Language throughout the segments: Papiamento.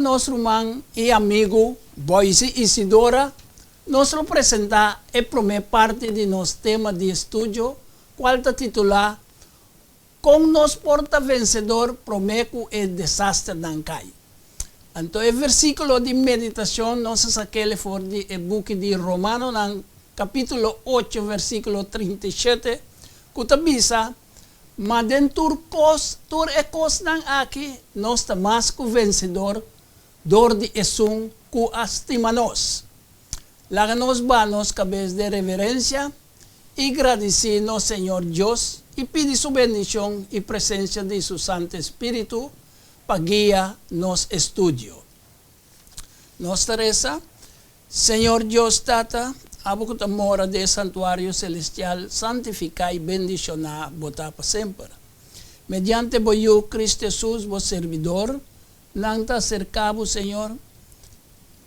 Nos ruman i amigu Boyce Isidora nos lo presentá e promé parti di nos tema di estudio kual ta titulá Kon nos por ta vensedor promé ku e desasternan kai? Anto e versíkulo di meditashon nos a sak'el for di e buki di Romanonan kapítulo ocho versíkulo 37 ku ta bisa, Ma den tur kos, tur e kosnan aki, nos ta mas ku vensedor dor di Esun ku a stima nos. Laga nos baha nos kabes den reverensia i gradisí nos Señor Dios i pidi Su bendishon i presensia di Su Santu Espíritu pa guia nos estudio. Nos ta resa, Señor Dios Tata, abo ku ta mora den e santuario selestial, santifiká i bendishoná bo ta pa semper. Mediante bo Yu, Cristo Hesus, bo sirbidor, nan ta aserká bo, Señor,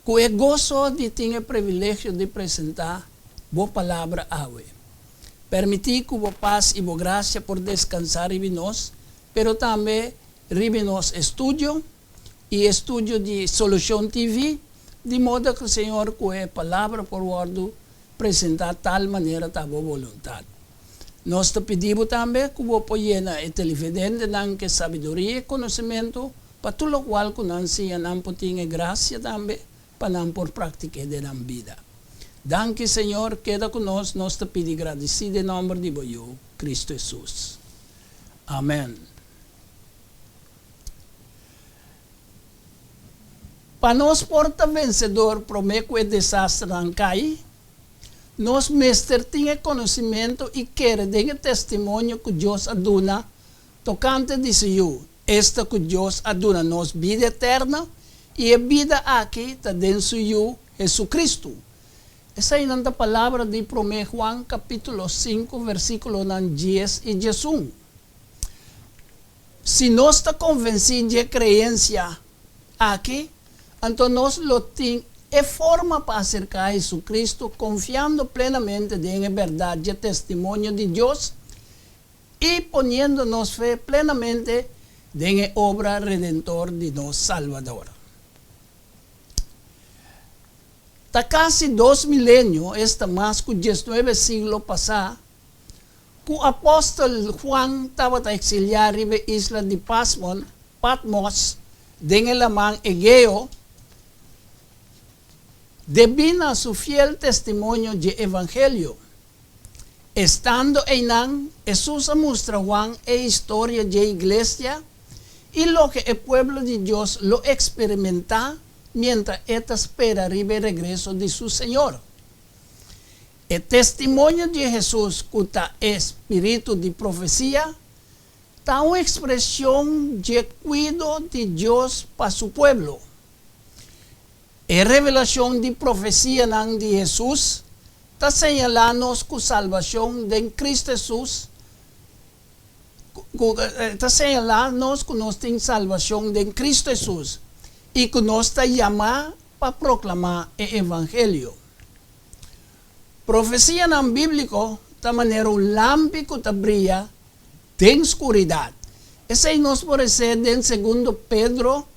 ku e goso di tin e privilegio di presentá bo Palabra awe. Permití ku bo pas i bo grasia por deskansá riba nos, pero tambe riba nos estudio, i estudio di Solucion TV, di moda ku Señor ku e Palabra por wòrdu presentá tal manera ta bo boluntat. Nos ta pidi bo tambe ku bo por yena e televidentenan ku e sabiduria i konosementu pa tur lokual ku nan siña nan por tin e grasia tambe pa nan por praktik'é den nan bida. Danki Señor, keda ku nos, nos ta pidi gradisí den nòmber di bo Yu, Kristu Hesus. Amen. Pa nos por ta vensedor promé ku e desasternan kai, nos mester tin e konosimentu i kere den e testimonio ku Dios a duna tokante di su Yu, esta ku Dios a duna nos bida eterno i e bida aki ta den su Yu, Hesukristu. Eseinan ta palabra di Promé Juan kapítulo sinku versíkulonan dies i diesun. Si nos ta konvensí dje kreensia aki, anto nos lo tin e forma pa aserká Jesucristo konfiando plenamente den e bèrdat dje testimonio di Dios i poniendo nos fe plenamente den e obra redentor di nos Salbador. Ta kasi dos milenio, esta mas ku diesnuebe siglo pasá, Ku apòstel Juan tabata eksiliá riba e isla di Pasmon, Patmos, den e Laman Egeo, debí na su fiel testimonio dje evangelio. Estando einan, Hesus a mustra Juan e historia dje iglesia i loke e pueblo di Dios lo eksperimentá miéntras e ta spera riba e regreso di su Señor. E testimonio di Hesus ku ta e spiritu di profesia ta un ekspreshon dje kuido di Dios pa su pueblo. E revelashon di profesianan di Hesus ta señalá nos ku salbashon den Kristu Hesus ku ta señalá nos ku nos tin salbashon den Kristu Hesus i ku nos ta yamá pa proklamá e evangelio. Profesianan bíbliko ta manera un lampi ku ta bria den skuridat. Esei nos por hesé den Segundo Pedro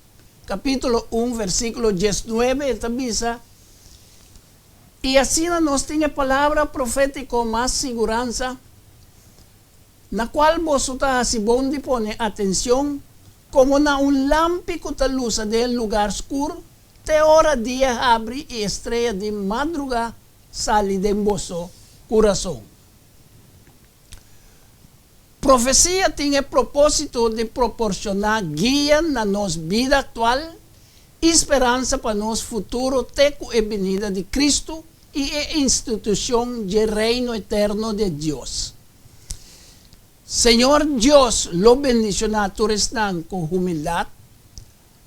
kapítulo un versíkulo diesnuebe, e ta bisa, I asina nos tin e palabra profétiko mas siguransa, na kual boso ta hasi bon di pone atenshon, komo na un lampi ku ta lusa den e lugar skur, Te ora dia habri i e strea di madrugá sali den boso kurason. Profesia tin e propósito di proporshoná guia na nos bida aktual i speransa pa nos futuro te ku e binida di Kristu i e institushon dje Reino eterno di Dios. Señor Dios lo bendishoná tur esnan ku humildat,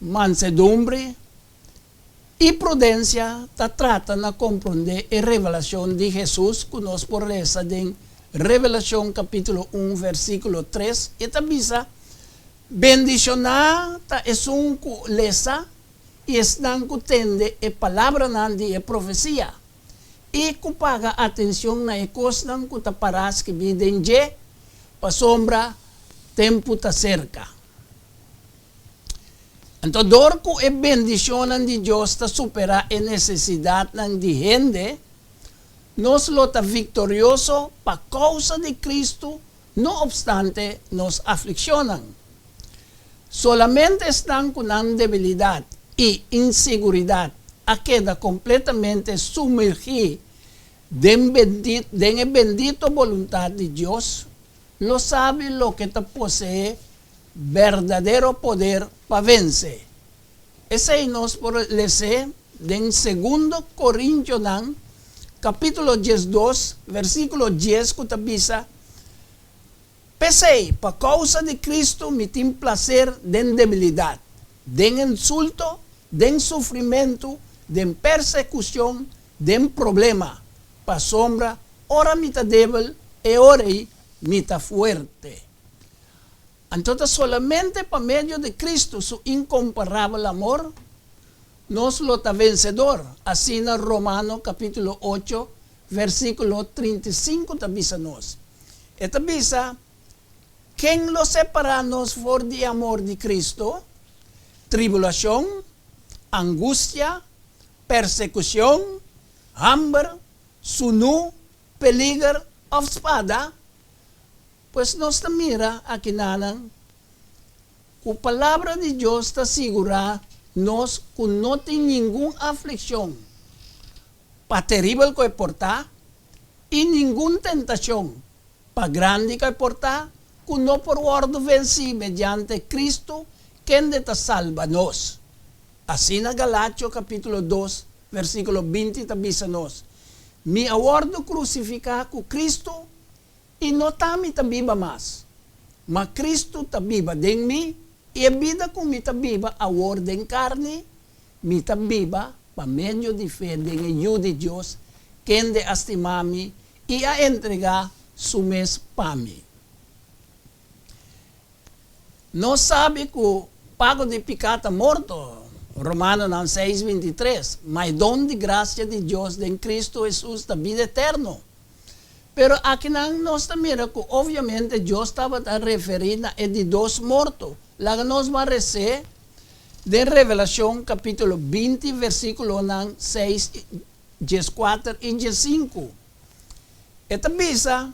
Mansedumbre i prudensia ta trata na komprondé e revelashon di Hesus ku nos por lesa den Revelashon kapítulo un versíkulo tres, e ta bisa, Bendishoná ta esun ku lesa i esnan ku tende e palabranan di e profesia, i ku paga atenshon na e kosnan ku ta pará skibí den dje, pasobra tempu ta serka. Anto dor ku e bendishonnan di Dios ta superá e nesesidatnan di hende, nos lo ta viktorioso pa kousa di Kristu no opstante nos aflikshonnan. Solamente esnan ku nan debilidat i inseguridat a keda kompletamente sumergí den den e bendito boluntat di Dios lo sabi loke ta poseé berdadero poder pa vense. Esei nos por les'é den Segundo Korintionan kapítulo 12, versíkulo 10 ku ta bisa, P'esei, pa kousa di Kristu mi tin plaser den debilidat, den insulto, den sufrimentu, den persekushon, den problema, pasobra ora mi ta débil, e ora ei mi ta fuerte. Anto ta solamente pa medio di Kristu su inkomparabel amor nos lo ta vensedor, asina Romano kapítulo 8, versíkulo 35 ta bisa nos. E ta bisa, Ken lo separá nos for di e amor di Kristu? Tribulashon, angustia, persekushon, hamber, sunú, peliger òf spada? Pues nos ta mira akinanan ku Palabra di Dios ta sigurá nos ku no tin ningun aflikshon, pa teribel ku e por ta, i ningun tentashon, pa grandi ku e por ta, ku no por wòrdu vensí mediante Kristu kende ta salba nos. Asina Galatio kapítulo 2, versíkulo 20 ta bisa nos, Mi a wòrdu krusifiká ku Kristu, I no ta mi ta biba mas, ma Kristu ta biba den mi, i e bida ku mi ta biba awor den karni, mi ta biba pa medio di fe den e Yu di Dios, kende a stima mi i a entregá su mes pa mi. Nos sabi ku pago di piká ta morto, Romanonan 6, 23, ma e don di grasia di Dios den Kristu Hesus ta bida eterno. Pero akinan nos ta mira ku obviamente Dios tabata referí na e di dos morto. Laga nos ban res'é den Revelashon kapítulo 20 versíkulonan 6, 14 i 15. E ta bisa,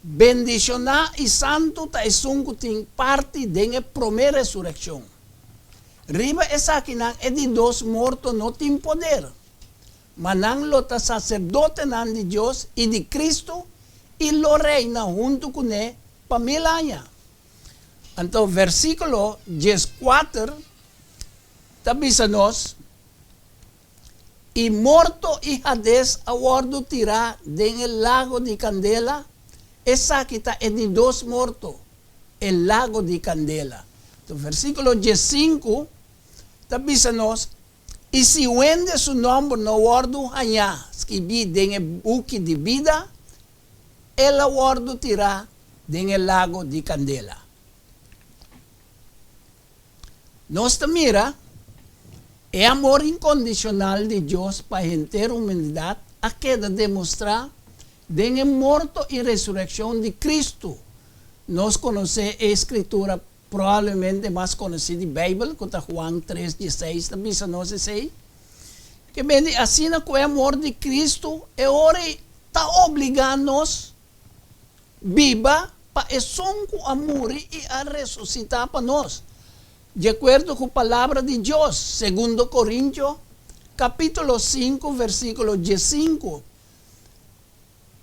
Bendishoná i santu ta esun ku tin parti den e promé resurekshon. Riba esakinan e di dos morto no tin poder. Ma nan lo ta saserdotenan di Dios i di Kristu i lo reina huntu kuné pa mil aña. Anto versíkulo 14 ta bisa nos, I morto i Hades a wòrdu tirá den e lago di kandela, esaki ta e di dos morto, e lago di kandela. Anto versíkulo 15 ta bisa nos, I si wende su nòmber no wòrdu hañá skibí den e buki di bida, el a wòrdu tirá den e lago di kandela. Nos ta mira e amor inkondishonal di Dios pa henter humanidat a keda demostrá den e morto i resurekshon di Kristu. Nos konosé e skritura Probablemente mas konosí di Beibel, ku ta Juan 3, 16, ta bisa nos esei. Ke bende asina ku e amor di Kristu e ora ei ta obligá nos biba pa esun ku a muri i a resusitá pa nos, di akuerdo ku Palabra di Dios, Segundo Korintio, kapítulo 5, versíkulo 15.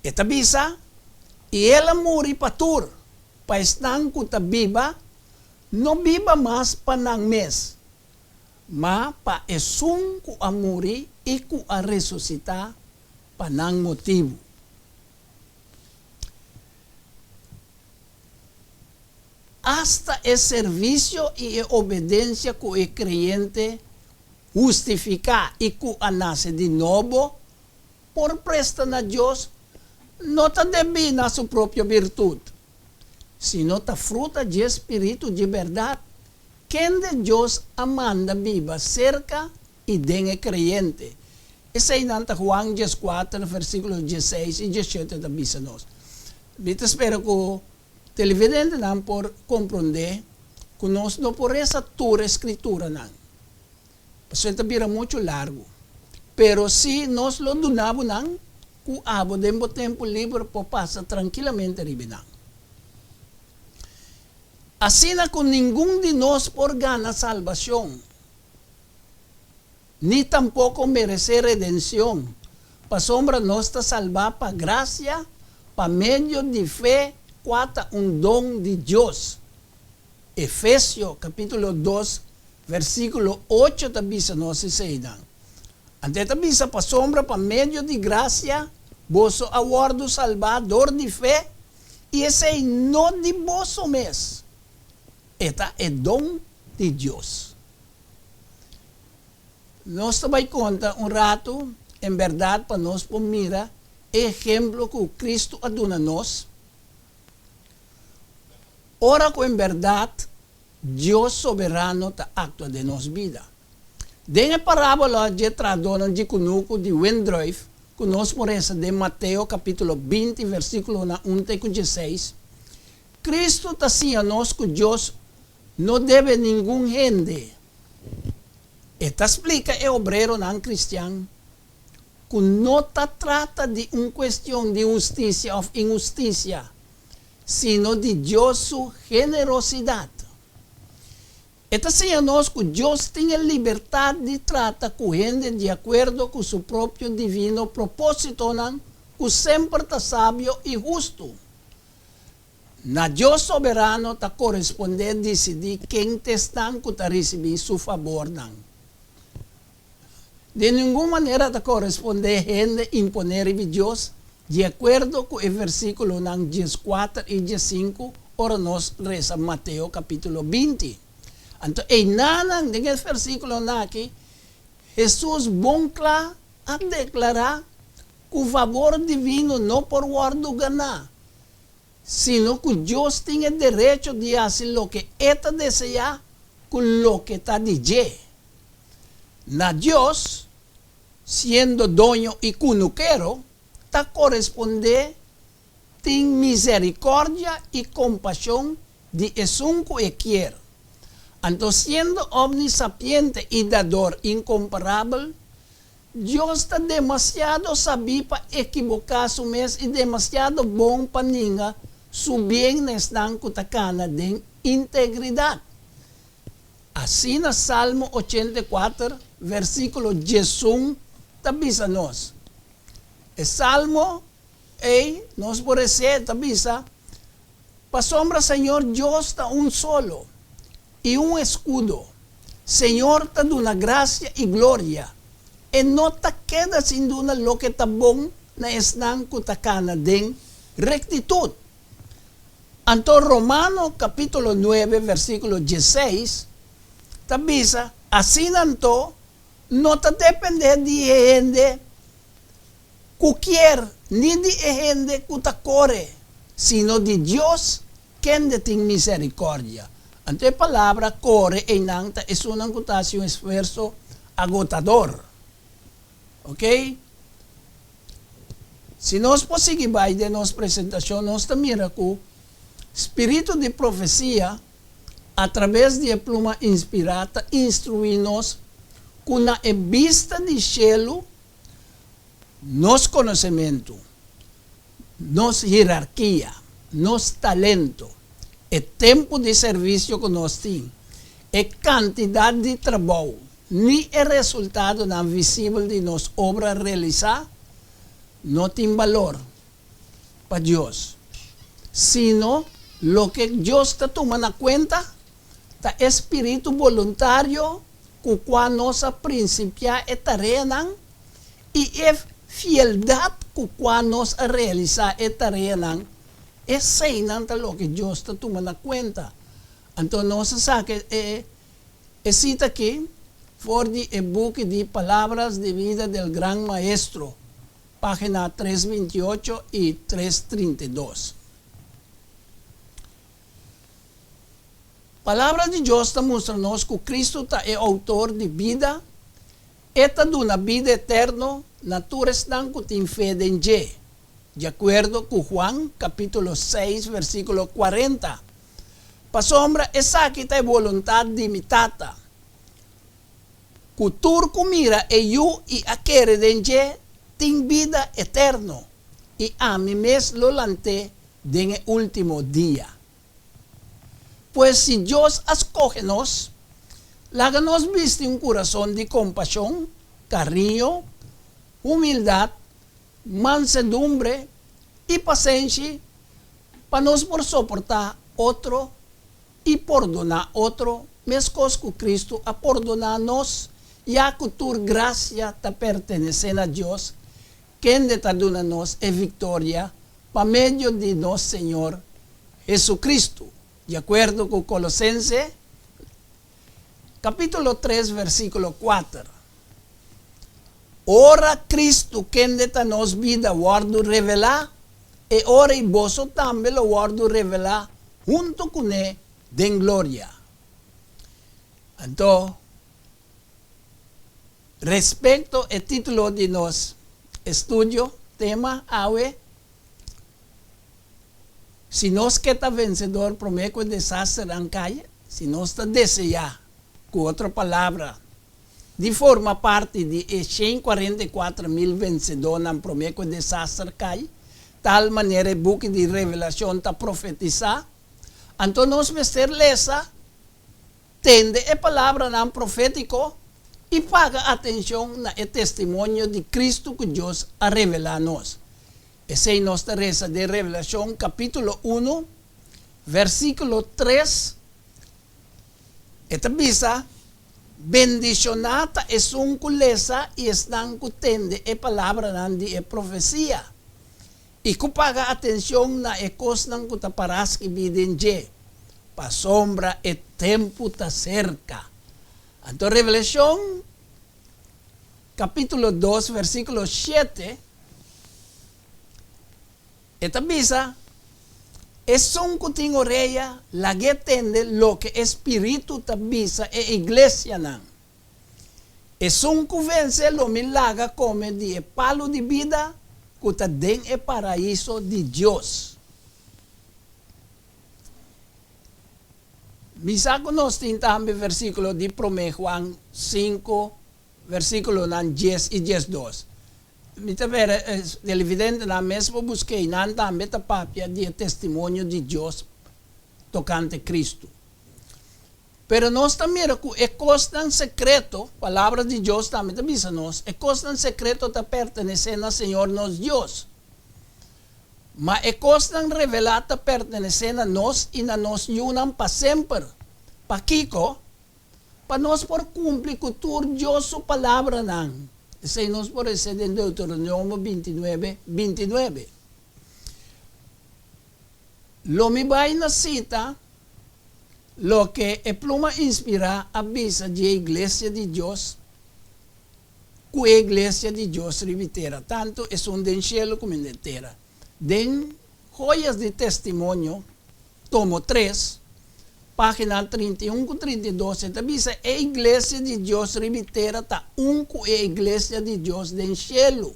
E ta bisa, I el a muri pa tur, pa esnan ku ta biba, no biba mas pa nan mes, ma pa esun ku a muri i ku a resusitá pa nan motibu. Asta e servisio i e obedensia ku e kreyente hustifiká i ku a nase di nobo por presta na Dios no ta debí na su propio birtut, sino ta fruta dje spiritu dje bèrdat, kende Dios a manda biba serka i den e kreyente. Eseinan ta Juan 14, versíkulo 16 i 17 ta bisa nos. Mi ta spera ku televidentenan por komprondé. ku nos no por resa tur e skrituranan, pasobra e ta bira muchu largu. Pero si nos lo duna bo nan, ku abo den bo tempu liber por pasa trankilamente riba nan. Asina ku ningun di nos por gana salbashon, ni tampoko meresé redenshon, pasobra nos ta salbá pa grasia, pa medio di fe, kua ta un don di Dios. Efesio kapítulo dos, versíkulo ocho ta bisa nos eseinan. Anto e ta bisa, Pasobra pa medio di grasia boso a wòrdu salbá dor di fe, i esei no di boso mes, e ta e don di Dios. Nos ta bai konta un ratu, en bèrdat pa nos por mira e ehemplo ku Kristu a duna nos, ora ku en bèrdat Dios soberano ta aktua den nos bida. Den e parábola dje trahadónan dje kunuku di wendrùif ku nos por resa den Mateo kapítulo 20 versíkulonan un te ku 16, Kristu ta siña nos ku Dios no debe ningun hende. E ta splika e obreronan kristian ku no ta trata di un kuestion di hustisia òf inhustisia, sino di Dios su generosidat. E ta siña nos ku Dios tin e libertat di trata ku hende di akuerdo ku su propio divino propósitonan ku semper ta sabio i hustu. Na Dios soberano ta korespondé disidí ken ta esnan ku ta risibí su fabornan. Di ningun manera ta korespondé hende imponé riba Dios, di akuerdo ku e versíkulonan 14 i 15 ora nos resa Mateo kapítulo 20. Anto einanan den e versíkulonan aki, Hesus bon kla a deklará ku fabor divino no por wòrdu ganá, sino ku Dios tin e derecho di hasi loke e ta deseá ku loke ta di dje. Na Dios, siendo doño i kunukero, ta korespondé tin miserikòrdia i kompashon di esun ku e kier. Anto siendo omnisapiente i dador inkomparabel, Dios ta demasiado sabí pa ekiboká su mes i demasiado bon pa ninga su bien na esnan ku ta kana den integridat. Asina Salmo 84, versíkulo 11 ta bisa nos. E salmo ei nos por resé ta bisa, Pasobra Señor Dios ta un solo i un eskudo. Señor ta duna grasia i gloria. E no ta keda sin duna loke ta bon na esnan ku ta kana den rektitut. Anto Romano kapítulo 9 versíkulo 16 ta bisa, Asina anto, no ta dependé di e hende ku kier ni di e hende ku ta kore, sino di Dios kende tin miserikòrdia. Anto e palabra kore einan ta esunnan ku ta hasi un esfuerso agotador. Oke? Si nos por sigui bai den nos presentashon, nos ta mira ku spiritu di profesia atraves di e pluma inspirá ta instruí nos ku na e bista di shelu nos konosementu, nos hierarkia, nos talento, e tempu di servisio ku nos tin, e kantidat di trabou, ni e resultadonan visibel di nos obra realisá no tin balor pa Dios, sino loke Dios ta tuma na kuenta ta e spiritu boluntario ku kua nos a prinsipiá e tareanan i e fieldat ku kua nos a realisá e tareanan, eseinan ta loke Dios ta tuma na kuenta. Anto nos a saka e E sita aki for di e buki di Palabras de vida del Gran Maestro, página 328 i 332. Palabra di Dios ta mustra nos ku Kristu ta e outor di bida, e ta duna bida eterno na tur esnan ku tin fe den dje, di akuerdo ku Juan kapítulo 6 versíkulo 40. Pasobra esaki ta e boluntat di mi Tata, ku tur ku mira e Yu i a kere den dje tin bida eterno, i ami mes lo lant'é den e último dia. Pues si Dios a skohe nos, laga nos bisti un kurason di kompashon, kariño, humildat, mansedumbre i pasenshi pa nos por soportá otro i pordoná otro meskos ku Kristu a pordoná nos, ya ku tur grasia ta pertenesé na Dios, kende ta duna nos e viktoria pa medio di nos Señor Hesukristu, di akuerdo ku Kolosense kapítulo tres versíkulo kuater. Ora Kristu, kende ta nos bida, wòrdu revelá, e ora ei boso tambe lo wòrdu revelá huntu kuné den gloria. Anto, respekto e título di nos estudio, tema, awe, Si nos ke ta vensedor promé ku e desasternan kai, si nos ta deseá, ku otro palabra, di forma parti di e 144.000 vensedónan promé ku e desaster kai, tal manera e buki di Revelashon ta profetisá, anto nos mester lesa, tende e palabranan profétiko i paga atenshon na e testimonio di Kristu ku Dios a revelá nos. Esei nos ta resa den Revelashon kapítulo unu, versíkulo tres, e ta bisa, Bendishoná ta esun ku lesa i esnan ku tende e palabranan di e profesia, i ku paga atenshon na e kosnan ku ta pará skibí den dje, pasobra e tempu ta serka. Anto Revelashon kapítulo dos versíkulo shete e ta bisa, Esun ku tin orea, lag'é tende loke e spiritu ta bisa e iglesianan. Esun ku vense lo mi laga kome di e palu di bida ku ta den e paraiso di Dios. Mi sa ku nos tin tambe versíkulo di Promé Juan sinku, versíkulonan dies i diesdos. Mi ta bera e televidentenan mes por busk'é i nan tambe ta papia di e testimonio di Dios tokante Kristu. Pero nos ta mira ku e kosnan sekreto, Palabra di Dios tambe ta bisa nos, e kosnan sekreto ta pertenesé na Señor nos Dios. Ma e kosnan revelá ta pertenesé na nos i na nos yunan pa semper. Pakiko? Pa nos por kumpli ku tur Dios su palabranan. Esei nos por hesé den Deuteronomio bintinuebe, bintinuebe. Lo mi bai na sita loke e pluma inspirá a bisa dje iglesia di Dios ku e iglesia di Dios riba e tera, tantu esun den shelu komo den tera. Den Joyas di Testimonio, tomo tres, página 31 ku 32, e ta bisa, E iglesia di Dios riba e tera ta un ku e iglesia di Dios den shelu,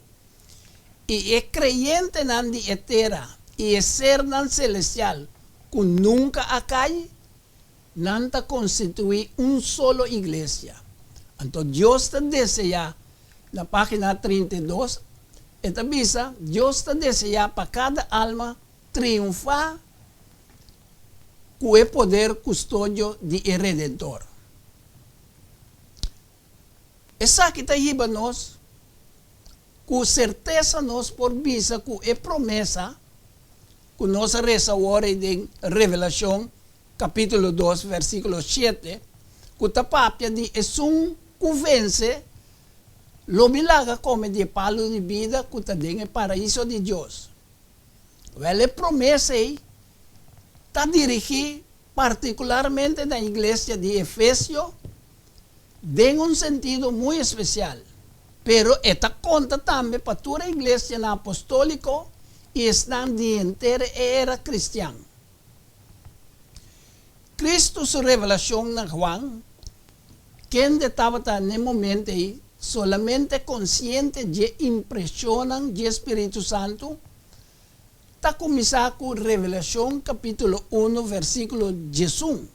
i e kreyentenan di e tera i e sernan selestial ku nunka a kai, Nan ta konstituí un solo iglesia. Anto Dios ta deseá, na página 32, e ta bisa, Dios ta deseá pa kada alma triunfá ku e poder kustodio di e Redentor. Esaki ta hiba nos ku sertesa nos por bisa ku e promesa ku nos a resa awor ei den Revelashon kapítulo dos versíkulo shete, ku ta papia di esun ku vense, lo mi laga kome di e palu di bida ku ta den e paraiso di Dios. Wèl, e promesa ei ta dirigí partikularmente na iglesia di Efesio den un sentido muy espesial, pero e ta konta tambe pa tur e iglesianan apostóliko i esnan di henter e era kristian. Cristo su revelacion na Juan, kende tabata n'e momento ei solamente conciente dje impresionnan dje Spiritu Santu, ta kuminsá ku Revelashon kapítulo unu versíkulo 11.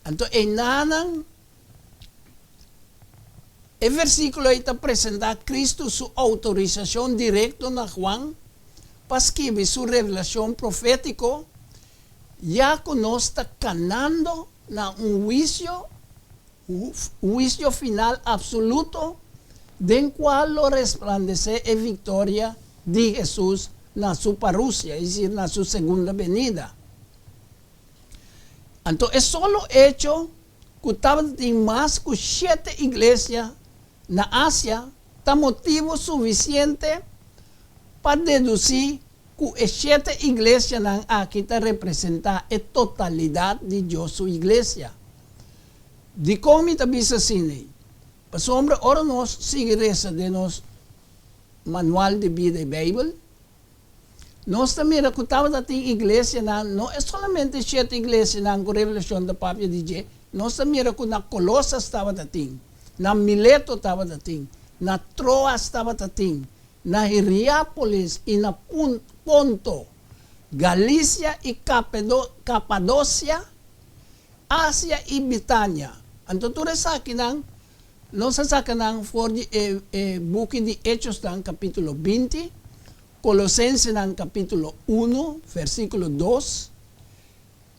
Anto einanan e versíkulo ei ta presentá Kristu su outorisashon direkto na Juan pa skibi su revelashon profétiko, ya ku nos ta kanando na un huisio, huisio final apsoluto, den kua lo resplandesé e viktoria di Hesus na su parusia, es desir, na su segunda benida. Anto e solo echo ku tabatin mas ku shete iglesia na Asia ta motibu sufisiente pa dedusí ku e shete iglesianan aki ta representá e totalidat di Dios su iglesia. Dikon mi ta bisa asina? Pasobra ora nos sigui resa den nos Manual di Bida i Beibel, Nos ta mira ku tabata tin iglesianan, no e solamente shete iglesianan ku Revelashon ta papia di dje, nos ta mira ku na Kolosas tabata tin, na Mileto tabata tin, na Troas tabata tin, na Hiriápolis i na Ponto, Galisia i Kapadosia, Asia i Bitania. Anto tur esakinan nos a saka nan for di e buki di Echosnan kapítulo 20, Kolosensenan kapítulo unu, versíkulo dos,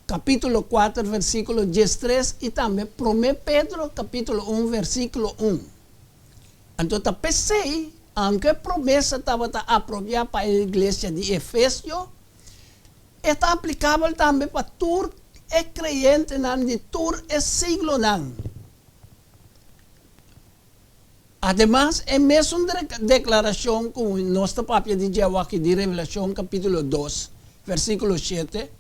kapítulo kuater, versíkulo 13 i tambe Promé Pedro kapítulo un, versíkulo un. Anto ta p'esei, aunke e promesa tabata apropiá pa e iglesia di Efesio, e ta aplikabel tambe pa tur e kreyentenan di tur e siglonan. Ademas, e mesun deklarashon ku nos ta papia di dje awaki di Revelashon kapítulo dos, versíkulo shete,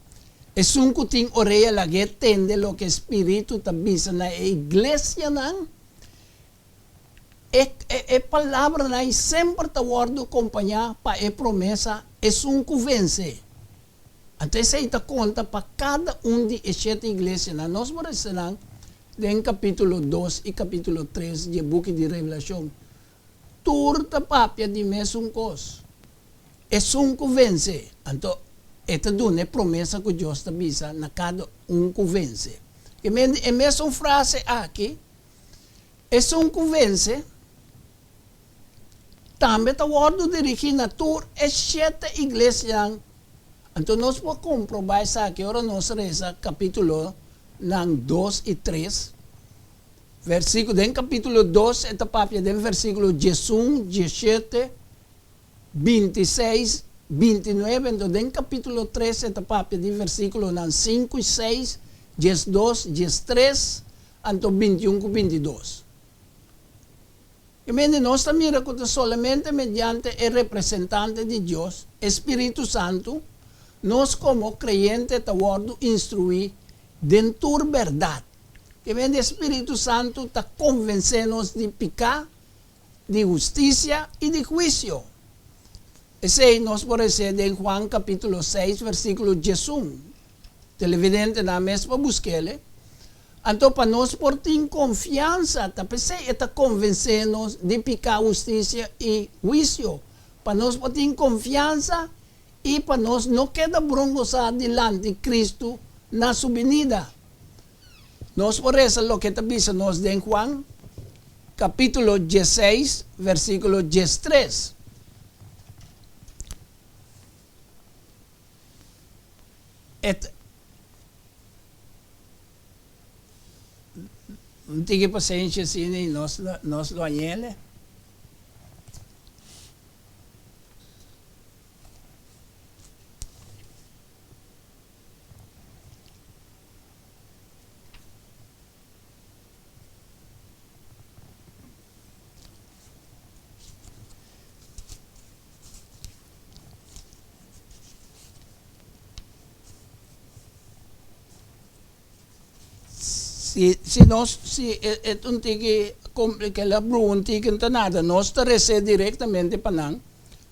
Esun ku tin orea lag'é tende loke e spiritu ta bisa na e iglesianan, e e palabranan ei semper ta wòrdu kompañá pa e promesa esun ku vense. Anto esei ta konta pa kada un di e shete iglesianan. Nos por hasi nan den kapítulo dos i kapítulo tres di e buki di Revelashon. Tur ta papia di mesun kos. Esun ku vense. Anto e ta duna e promesa ku Dios ta bisa na kada un ku vense. Ke men di e mesun frase aki, esun ku vense, tambe ta wòrdu dirigí na tur e shete iglesianan. Anto nos por komprobá esaki ora nos resa kapítulonan dos i tres, versíkulo. Den kapítulo dos e ta papia den versíkulo 11, 17, 26, 29. Anto den kapítulo tres e ta papia di versíkulonan sinku i seis, 12, 13, anto 21 ku 22. I mende nos ta mira ku ta solamente mediante e representante di Dios, e Spiritu Santu, nos komo kreyente ta wòrdu instruí den tur bèrdat. Ke mende e Spiritu Santu ta konvensé nos di piká, di hustisia i di huisio. Esei nos por hesé den Juan kapítulo seis versíkulo 11. Televidentenan mes por busk'el. Anto pa nos por tin konfiansa, ta p'esei e ta konvensé nos di piká, hustisia i huisio, pa nos por tin konfiansa i pa nos no keda brongosá dilanti Kristu na su binida. Nos por resa loke ta bisa nos den Juan kapítulo 16 versíkulo 13. E Un tiki pasenshi asina i nos nos lo añele. Si si nos si e e ta un tiki kompliká el a brua un tiki no ta nada nos ta res'é direktamente pa nan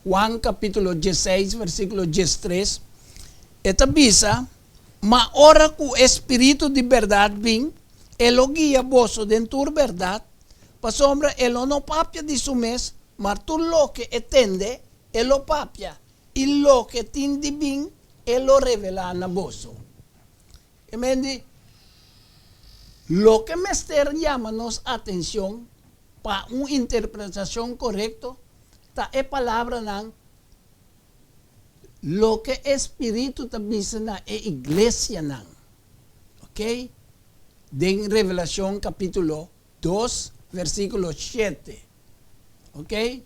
Juan kapítulo 16 versíkulo 13 e ta bisa ma ora ku e spiritu di bèrdat bin e lo guia boso den tur bèrdat pasobra e lo no papia di su mes ma tur loke e tende e lo papia. I loke tin di bin, e lo revelá na boso. E men di, Loke mester yama nos atencion pa un interpretacion corecto ta e palabranan loke e Spiritu ta bisa na e iglesianan. Ok? Den Revelacion capitulo dos versiculo shete. Ok?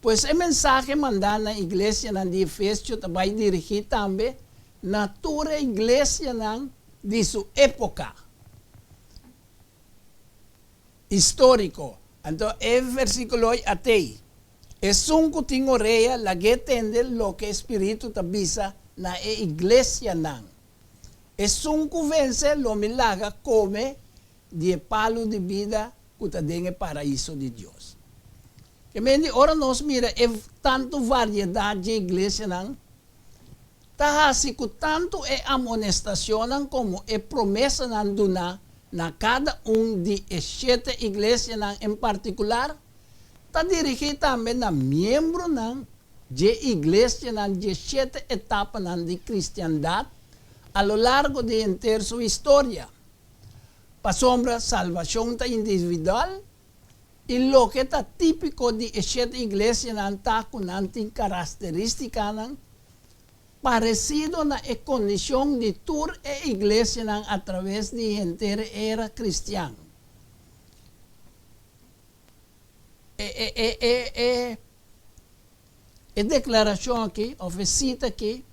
Pues e mensahe mandá na iglesianan di Efesio ta bai dirigí tambe na tur e iglesianan di su époka históriko. Anto e versíkulo ei a tei, Esun ku tin orea, lag'é tende loke e spiritu ta bisa na e iglesianan. Esun ku vense lo mi laga kome di e palu di bida ku ta den e paraiso di Dios. Ke men di ora nos mira e tantu variedat dje iglesianan, ta hasi ku tantu e amonestacionnan komo e promesanan duná na kada un di e shete iglesianan en partikular, ta dirigí tambe na miembronan dje iglesianan dje shete etapanan di kristiandat a lo largo di henter su historia. Pasobra salbashon ta individual i loke ta típiko di e shete iglesianan ta ku nan tin karasteristicanan paresido na e kondishon di tur e iglesianan atraves di henter e era kristian. E e e e e E deklarashon aki, òf e sita aki,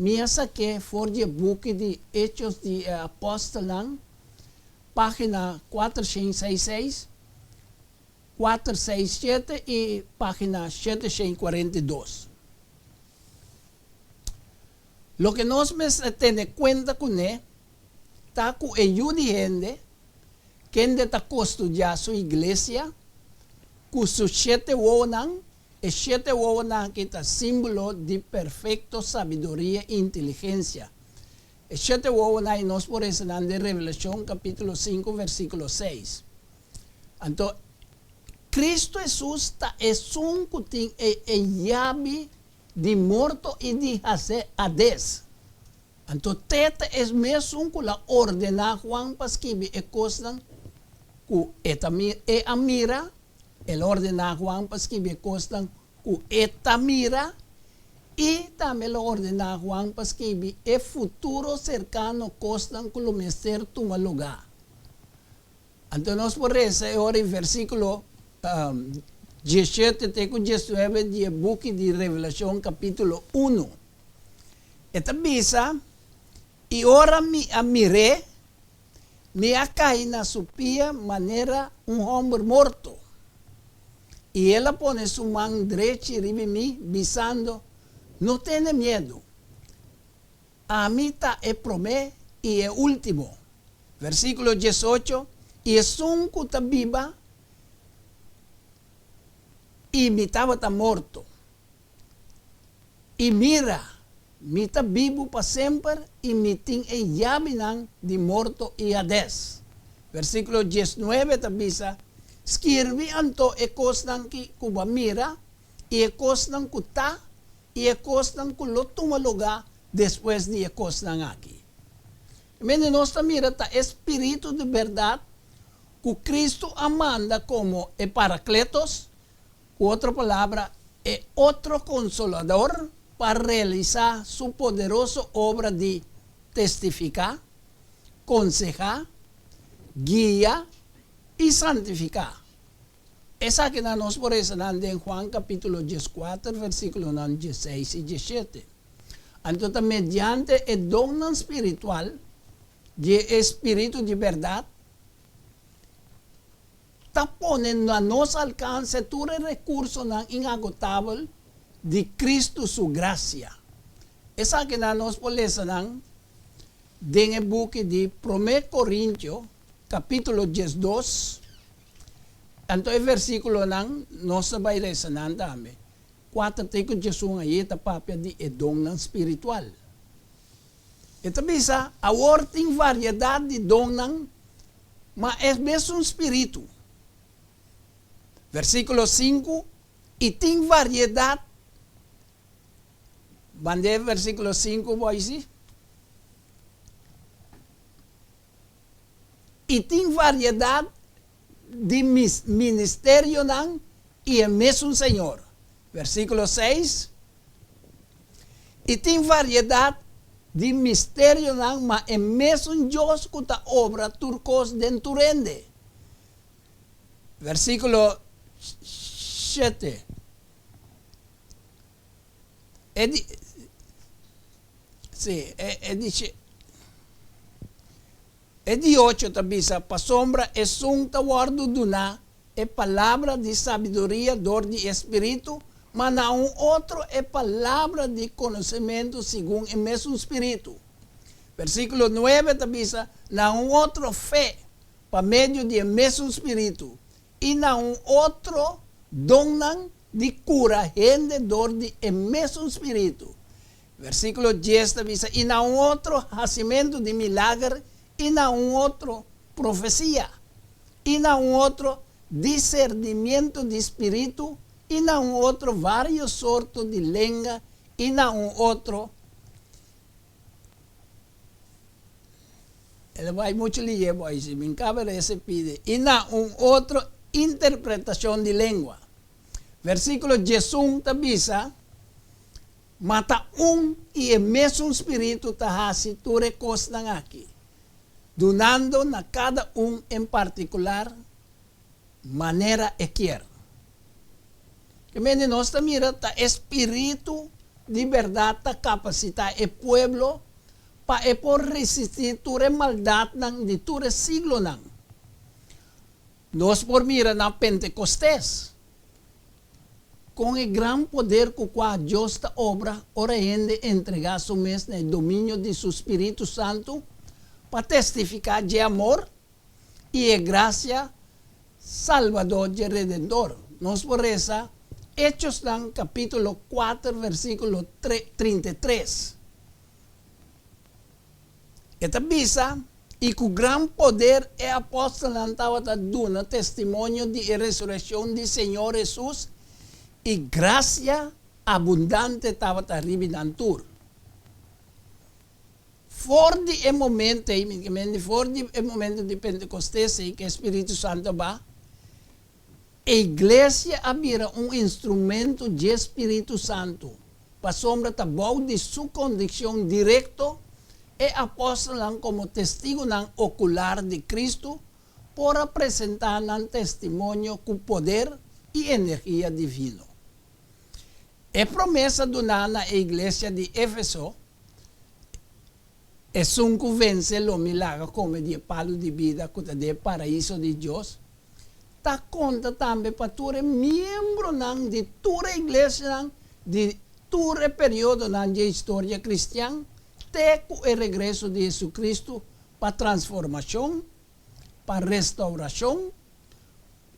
mi a sak'é for di e buki di Hechos di e Apòstelnan, página kuatershen seis seis, kuater seis shete i página sheteshen kuarenta i dos. Loke nos mester tene kuenta kuné ta ku e Yu di hende, kende ta kostudiá su iglesia ku su shete wowonan, E shete wowonan aki ta símbolo di perfekto sabiduria i inteligensia. E shete wowonan ei nos por resa nan den Revelashon kapítulo sinku versíkulo seis. Anto, Kristu Hesus ta esun ku tin e e yabi di morto i di Hades. Anto te ta e mesun ku la ordená Juan pa skibi e kosnan ku e ta e a mira. El a ordená Juan pa skibi e kosnan ku e ta mira i tambe el a ordená Juan pa skibi e futuro serkano kosnan ku lo mester tuma lugá. Anto nos por resa e ora e versíkulo diesshete te ku diesnuebe di e buki di Revelashon kapítulo unu. E ta bisa, I ora mi a mir'é, Mi a kai na su pia manera un hòmber morto. I el a pone su man drechi riba mi, bisando, No tene miedu. Ami ta e promé i e último. Versíkulo diesocho, I esun ku ta biba, i mi tabata morto. I mira, mi ta bibu pa semper i mi tin e yabinan di morto i Hades. Versíkulo diesnuebe ta bisa, Skirbi anto e kosnan ki ku bo a mira, i e kosnan ku ta, i e kosnan ku lo tuma lugá despues di e kosnan aki. Mende nos ta mira ta e spiritu di bèrdat ku Kristu a manda komo e Parakletos, Ku otro palabra, e otro Konsolador pa realisá su poderoso obra di testifiká, konsehá, guia i santifiká. Esakinan nos por resa nan den Juan kapítulo dieskuater versíkulonan diesseis i diesshete. Anto ta mediante e donnan spiritual di e Spiritu di bèrdat, Ta pone na nos alkanse tur e rekursonan inagotabel di Kristu su grasia. Esakinan nos por lesa nan den e buki di Promé Korintio, kapítulo diesdos, anto e versíkulonan nos ta bai lesa nan tambe. Kuater te ku diesun ayi ta papia di e donnan spiritual. E ta bisa, Awor tin variedat di donnan, ma e mesun spiritu. Versíkulo sinku, I tin variedat Band'e versíkulo sinku boisi. I tin variedat di ministerionan i e mesun Señor. Versíkulo seis. I tin variedat di misterionan, ma e mesun Dios ku ta obra tur kos den tur hende. Versíkulo shete. E di, sí, e, e di, e di ocho ta bisa, Pasobra esun ta wòrdu duná e palabra di sabiduria dor di e Spiritu, ma na un otro e palabra di konosementu segun e mesun Spiritu. Versíkulo nuebe ta bisa, Na un otro fe pa medio di e mesun Spiritu, i na un otro donnan di kura hende dor di e mesun Spiritu. Versíkulo dies ta bisa, I na un otro hasimentu di milager, i na un otro profesia, i na un otro disernimiento di spiritu, i na un otro vários sorto di lenga, i na un otro. El a bai muchu lihé bo ai si mi kaba resa e pidi i na un otro interpretashon di lengua. Versíkulo diesun ta bisa, Ma ta un i e mesun Spiritu ta hasi tur e kosnan aki, dunando na kada un en partikular manera e kier. Ke mende nos ta mira ta e Spiritu di bèrdat ta kapasitá e pueblo pa e por resistí tur e maldatnan di tur e siglonan. Nos por mira na Pentekostes kon e gran poder ku kua Dios ta obra ora hende entregá su mes na e dominio di su Spiritu Santu pa testifiká dje amor i e grasia salbador dje Redentor. Nos por resa Hechosnan kapítulo kuater versíkulo 33. E ta bisa, I ku gran poder e apòstelnan tabata duna testimonio di e resurekshon di Señor Hesus, i grasia abundante tabata riba nan tur. For di e momento ei, mi di for di e momento di Pentekostes ei ku e Spiritu Santu a baha, E iglesia a bira un instrumento dje spiritu santu, pasobra ta bou di su kondikshon direkto e apòstelnan komo testigunan okular di Kristu por a presentá nan testimonio ku poder i energia divino. E promesa duná na e iglesia di Efeso, Esun ku vense lo mi laga kome di e palu di bida ku ta den e paraiso di Dios, ta konta tambe pa tur e miembronan di tur e iglesianan di tur e periodonan dje historia kristian te ku e regreso di Jesucristo pa transformashon, pa restaurashon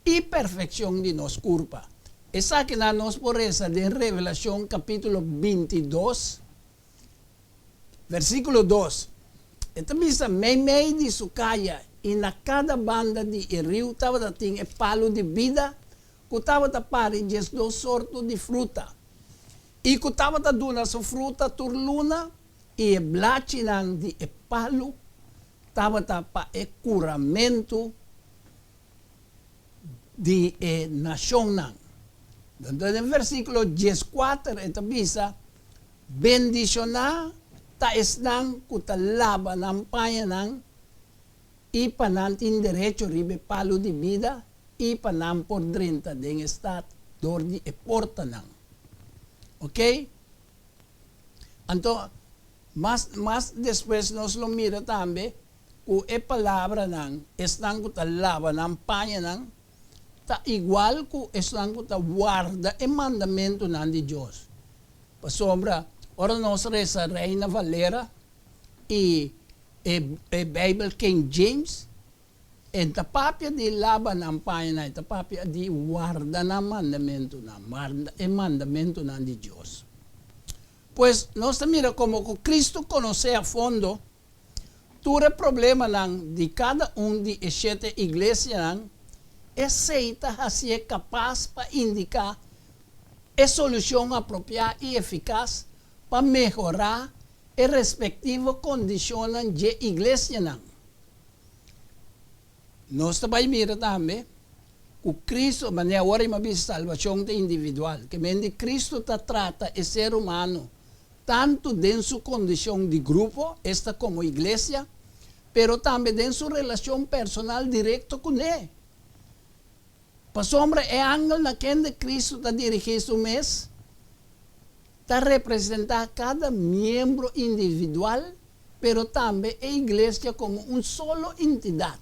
i perfekshon di nos kurpa. Esakinan nos por resa den Revelashon kapítulo 22, Versíkulo dos, E ta bisa, Meimei di su kaya i na kada banda di e riu tabata tin e palu di bida ku tabata pari 12 sorto di fruta, i ku tabata duna su fruta tur luna, i e blachinan di e palu tabata pa e kuramentu di e nashonnan. Anto den versíkulo 14 e ta bisa, Bendishoná ta esnan ku ta laba nan pañanan i pa nan tin derecho riba e palu di bida i pa nan por drenta den e stat dor di e portanan. Oke? Anto, mas mas despues nos lo mira tambe ku e palabranan esnan ku ta laba nan pañanan ta igual ku esnan ku ta warda e mandamentunan di Dios. Pasobra ora nos resa Reina Valera i e e Bijbel King James, e ta papia di laba nan pañanan, e ta papia di warda nan mandamentunan, warda e mandamentunan di Dios. Pues nos ta mira komo ku Kristu konosé a fondo tur e problemanan di kada un di e shete iglesianan, esei ta hasié kapas pa indiká e solushon apropiá i efikas. pa mehorá e respektivo kondishonnan dje iglesianan. Nos ta bai mira tambe ku Kristu, manera awor i mi a bisa salbashon ta individual, ke men di Kristu ta trata e ser humano tantu den su kondishon di grupo, esta komo iglesia, pero tambe den su relashon personal direkto kuné. Pasobra e angel na kende Kristu ta dirigí su mes ta representá kada miembro individual, pero tambe e iglesia komo un solo entidat.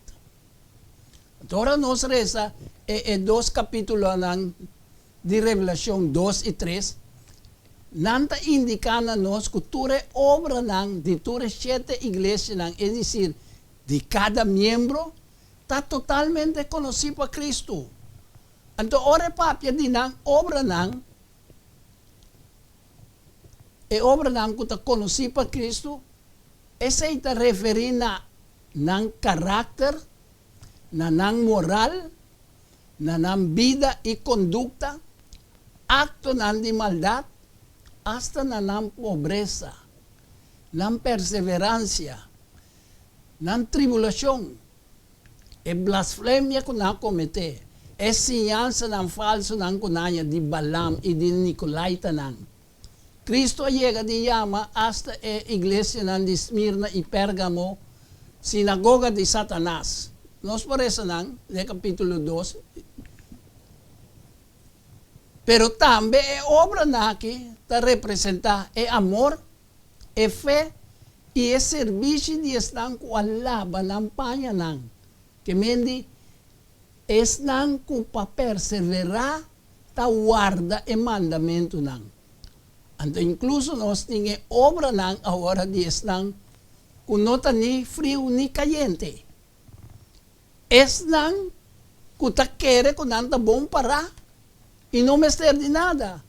Anto ora nos resa e e dos kapítulonan di Revelashon dos i tres, nan ta indiká na nos ku tur e obranan di tur e shete iglesianan, es desir, di kada miembro, ta totalmente konosí pa Kristu. Anto ora e papia di nan obranan, e obranan ku ta konosí pa Kristu, esei ta referí na nan karakter, na nan moral, na nan bida i kondukta, aktonan di maldat, asta na nan pobresa, nan perseveransia, nan tribulashon, e blasfemia ku nan a kometé, e siñansanan falsunan ku nan haña di Balaam i di Nikolaitanan. Kristu a yega di yama asta e iglesianan di Smirna i Pérgamo sinagoga di Satanas. Nos por resa nan den kapítulo dos. Pero tambe e obranan aki ta representá e amor, e fe i e sirbishi di esnan ku a laba nan pañanan, ke men di esnan ku pa perseverá ta warda e mandamentunan. Anto inkluso nos tin e obranan awor di esnan ku no ta ni friu ni kayente. Esnan ku ta kere ku nan ta bon pará i no mester di nada,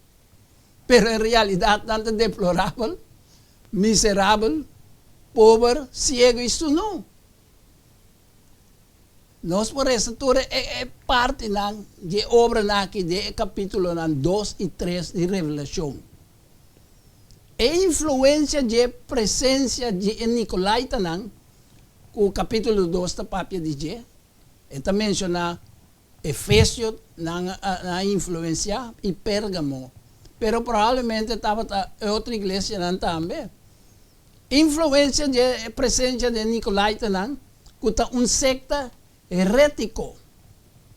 pero en realidat nan ta deplorabel, miserabel, pober, siego i sunú. Nos por resa tur e partinan di e obranan aki den e kapítulonan dos i tres di Revelashon. E influensia dje presensia di e nikolaitanan ku kapítulo dos ta papia di dje, e ta menshoná Efesio nan a influensiá i Pérgamo, pero probablemente tabata e otro iglesianan tambe. Influensia dje presensia di e Nikolaitanan, ku ta un sekta herétiko,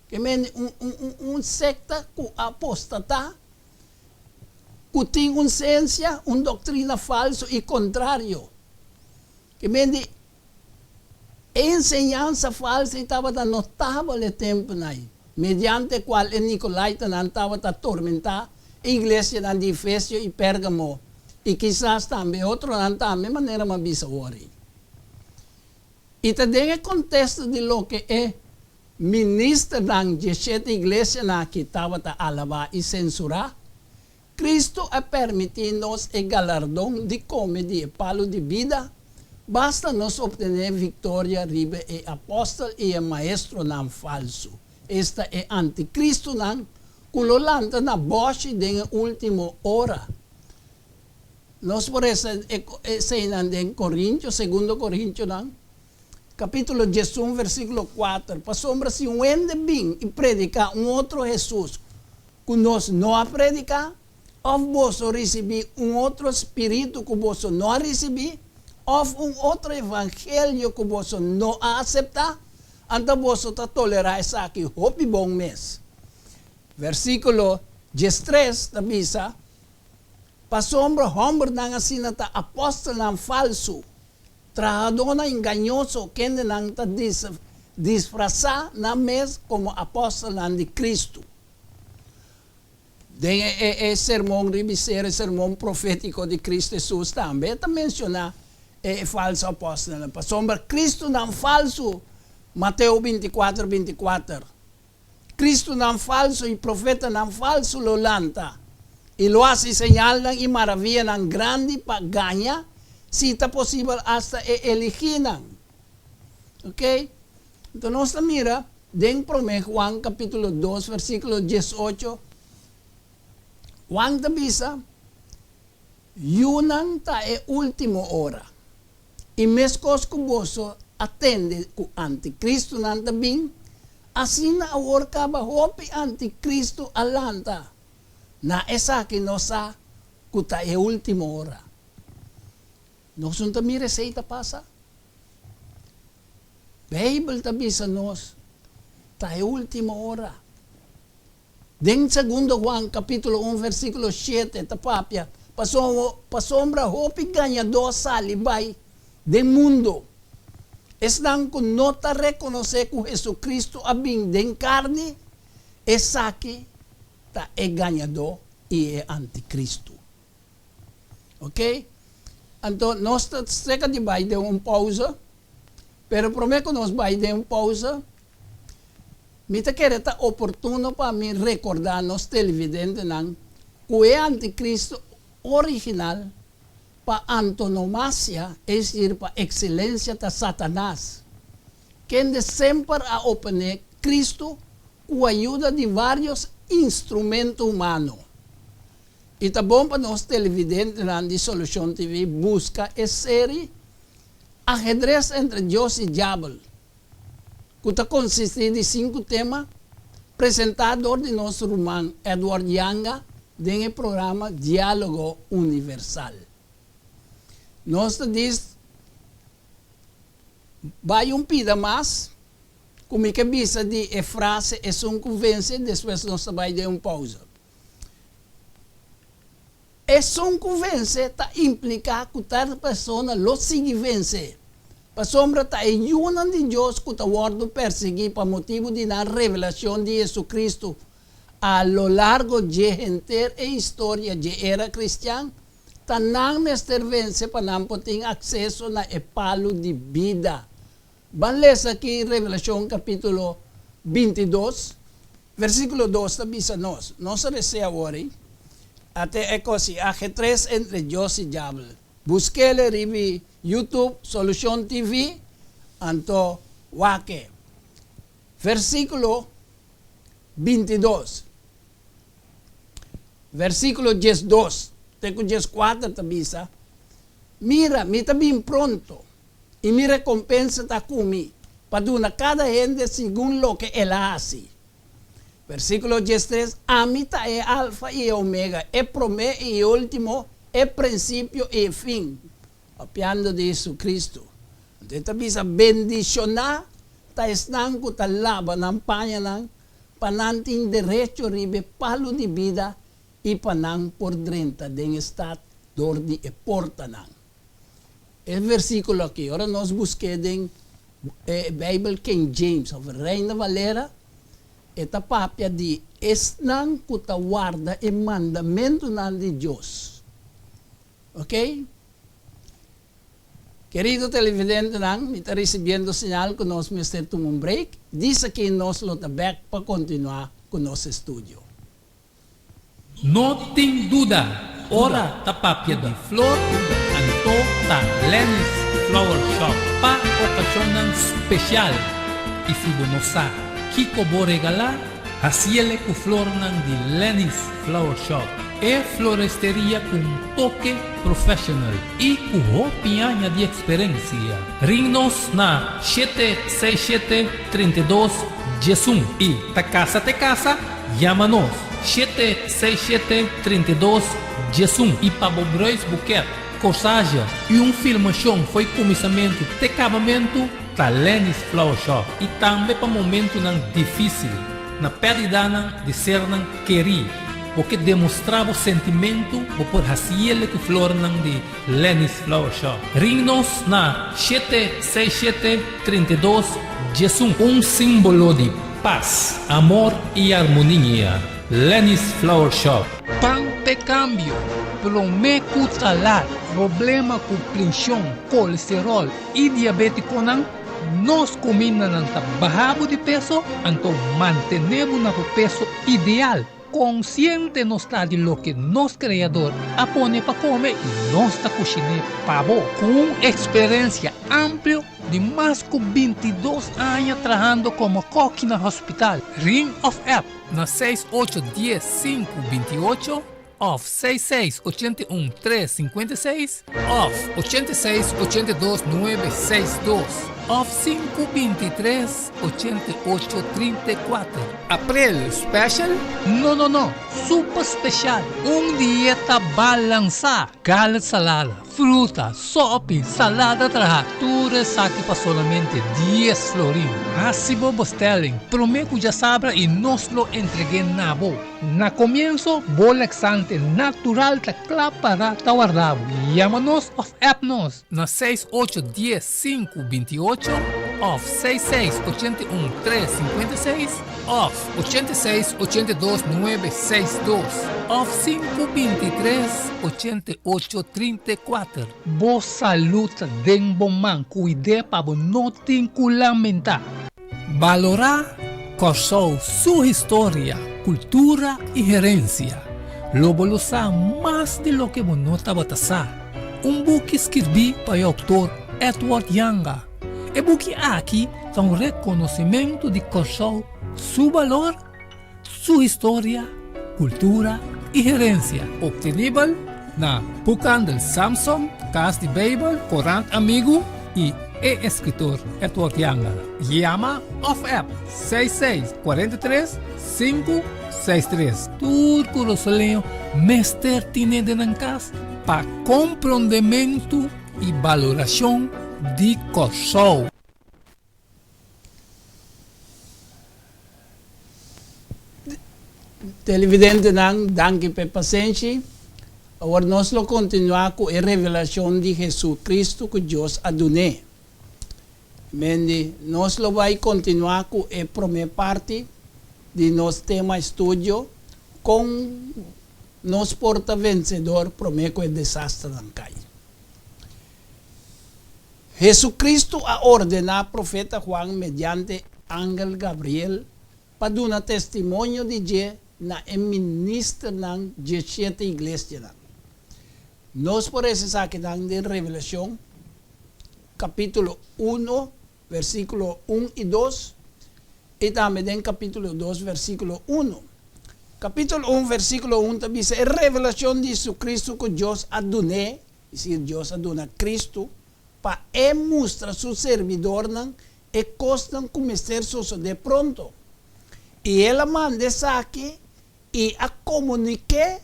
ke mende un un un sekta ku a apostatá, ku tin un sensia, un doktrina falsu i kontrario. Ke mende E enseñansa falso ei tabata notabel e tempunan ei, mediante kual e nikolaitanan tabata tormentá e iglesianan di Efesio i Pérgamo, i kisas tambe otronan tambe, manera mi a bisa awor ei. I ta den e kontesto di loke e ministernan dje shete iglesianan aki tabata alabá i sensurá, Cristo a permití nos e galardon di come di e palu di bida, basta nos obtené victoria riba e apostel i e maestronan falsu, esta e anticristonan, cu lo lanta na boshi den e ultimo ora. Nos por resa eseinan den Corintio, Segundo Corintionan, capítulo diesun, versículo cuater, Pasobra si un hende bin i predica un otro Jesus, ku nos no a prediká, òf boso risibí un otro spiritu ku boso no a risibí, òf un otro evangelio ku boso no a aseptá, anto boso ta tolerá esaki hopi bon mes. Versíkulo diestres ta bisa, Pasobra hòmbernan asina ta apòstelnan falsu, trahadónan engañoso kendenan ta disfrasá nan mes komo apòstelnan di Kristu. Den e sermon riba ser e sermon profétiko di Kristu Hesus tambe e ta menshoná e falsu apòstelnan. Pasobra Kristunan falsu, Mateo bintikuater, bintikuater, Kristunan falsu i profetanan falsu lo lanta i lo hasi señalnan i maravianan grandi pa gaña, si ta posibel asta e eligínan. Oke? Anto nos ta mira den Promé Juan kapítulo dos versíkulo diesocho, Juan ta bisa, Yunan, ta e último ora. I meskos ku boso a tende ku antikristunan ta bin, asina awor kaba hopi antikristu a lanta. Na esaki nos sa ku ta e último ora. Nos no ta mira esei ta pasa? Beibel ta bisa nos, ta e último ora. Den Segundo Juan kapítulo un versíkulo shete ta papia, Pasobra hopi gañadó sali bai den mundu, esnan ku no ta rekonosé ku Hesukristu a bin den karni, esaki ta e gañadó i e antikristu. Oke? Anto nos ta seka di bai den un pousa, pero promé ku nos bai den un pousa, Mi ta kere ta oportuno pa mi rekordá nos televidentenan ku e antikristu original pa antonomasia, es desir pa ekselensia ta Satanas, kende semper a oponé Kristu ku ayuda di vários instrumento humano. I ta bon pa nos televidentenan di Solucion TV buska e seri Ahedres entre Dios i Diabel. ku ta konsistí di sinku tema, presentá dor di nos ruman Edward Yanga den e programa Diálogo Universal. Nos ta dis bai un pida mas ku mi ke bisa di e frase esun ku vense, despues nos ta bai den un pousa. Esun ku vense ta impliká ku tal persona lo sigui vense, pasobra ta e yunan di Dios ku ta wòrdu persiguí pa motibu di nan revelashon di JesuCristu a lo largo dje henter e historia dje era kristian, ta nan mester vense pa nan por tin akseso na e palu di bida. Ban lesa aki Revelashon kapítulo 22, versíkulo 2 ta bisa nos, Nos a resea awor ei, ate e kos i ajedres entre Dios i diabel. Busk'el riba YouTube, Solucion TV, anto wak e. Versíkulo 22, versíkulo 12 te ku 14 ta bisa, Mira, mi ta bin pronto, i mi rekompensa ta ku mi, pa duna kada hende segun loke el a hasi. Versíkulo 13, Ami ta e Alfa i e Omega, e promé i e último, e prinsipio i e fin. Papiando di Jesucristo. Anto e ta bisa, Bendishoná ta esnan ku ta laba nan pañanan, pa nan tin derecho riba e palu di bida i pa nan por drenta den e stat dor di e portanan. E versíkulo akí, ora nos busk'é den e Beibel King James òf Reina Valera, e ta papia di esnan ku ta warda e mandamentunan di Dios. Oke? Kerido televidentenan, mi ta risibiendo señal ku nos mester tuma un break. Disaki nos lo ta bèk pa kontinuá ku nos estudio. No tin duda, ora ta papia di flor, anto ta Lenny's Flower Shop pa okashonnan spesial. I si bo no sa kiko bo regalá, hasiele ku flornan di Lenny's Flower Shop, e floresteria ku un toke professional i ku hopi aña di eksperensia. Ring nos na shete seis shete 32 11 i ta kasa te kasa. Yama nos, shete seis shete 32 11 i pa bo bruis buket, corsage i un filmashon fo'i kuminsamentu te kabamentu ta Lenny's Flower Shop i tambe pa momentunan difisil, na pèrdidanan di sernan kerí, bo ke demostrá bo sentimentu bo por hasiele ku flornan di Lenny's Flower Shop. Ring nos na shete seis shete 32 11. Un símbolo di Pas, amor i armonia. Lenny's Flower Shop. Pan p'e kambio, promé ku ta lat. Problema ku prenshon, kolesteròl i diabétikonan, nos kumindanan ta baha bo di peso, anto mantené bo na bo peso ideal. Konsiente nos ta di loke nos Kreador a pone pa kome i nos ta kushiné pa bo. Ku un eksperensia amplio di mas ku 22 aña trahando komo kòki na hospital, ring òf app na 6 8 10 5 28. Òf seis seis 81 tres 56 òf 86 82 nuebe seis dos òf sinku 23 88 34. April special? No no no, super special! Un dieta balansá, galet salada, fruta, sopi, salada traha, tur esaki pa solamente dies florin. Hasi bo bestelling prome ku djasabra i nos lo entreg'é na bo. Na komienso, bo laxante natural ta kla para ta warda bo. Yama nos òf app nos na seis ocho dies sinku 28 òf seis seis 81 tres 56 òf 86 82 nuebe seis dos òf sinku 23 88 34. Bo salud ta den bo man, kuid'é pa bo no tin ku lamentá. Balorá Kòrsou su historia, kultura i herensia. Lo bo lo sa mas di loke bo no tabata sa. Un buki skirbí pa e outor Edward Janga. E buki aki ta un rekonosimentu di Kòrsou su balor, su historia, kultura i herensia. Optenibel na Boekhandel Samsom, Kas di Beibel, Korant Amigu i e eskritor Edward Janga. Yama òf app 66 43 5 63. Tur kurasoleño mester tine den nan kas pa komprondementu i balorashon di Kòrsou. Televidentenan, danki pa e pasenshi. Awor nos lo kontinuá ku e revelashon di Hesu-Kristu ku Dios a dun'é. Mendi, nos lo bai kontinuá ku e promé parti di nos tema estudio, Kon nos por ta vensedor promé ku e desasternan kai. Hesu-Kristu a ordená profeta Juan mediante angel Gabriel pa duna testimonio di dje na e ministernan dje shete iglesianan. Nos por resa esakinan den Revelashon kapítulo uno versíkulo un i dos i tambe den kapítulo dos versíkulo uno. Kapítulo un versíkulo un ta bisa e revelashon di Hesu-Kristu ku Dios a dun'é. Si Dios a duna Kristu pa e mustra su sirbidornan e kosnan ku mester sosodé pronto, i el a manda esaki i a komunik'é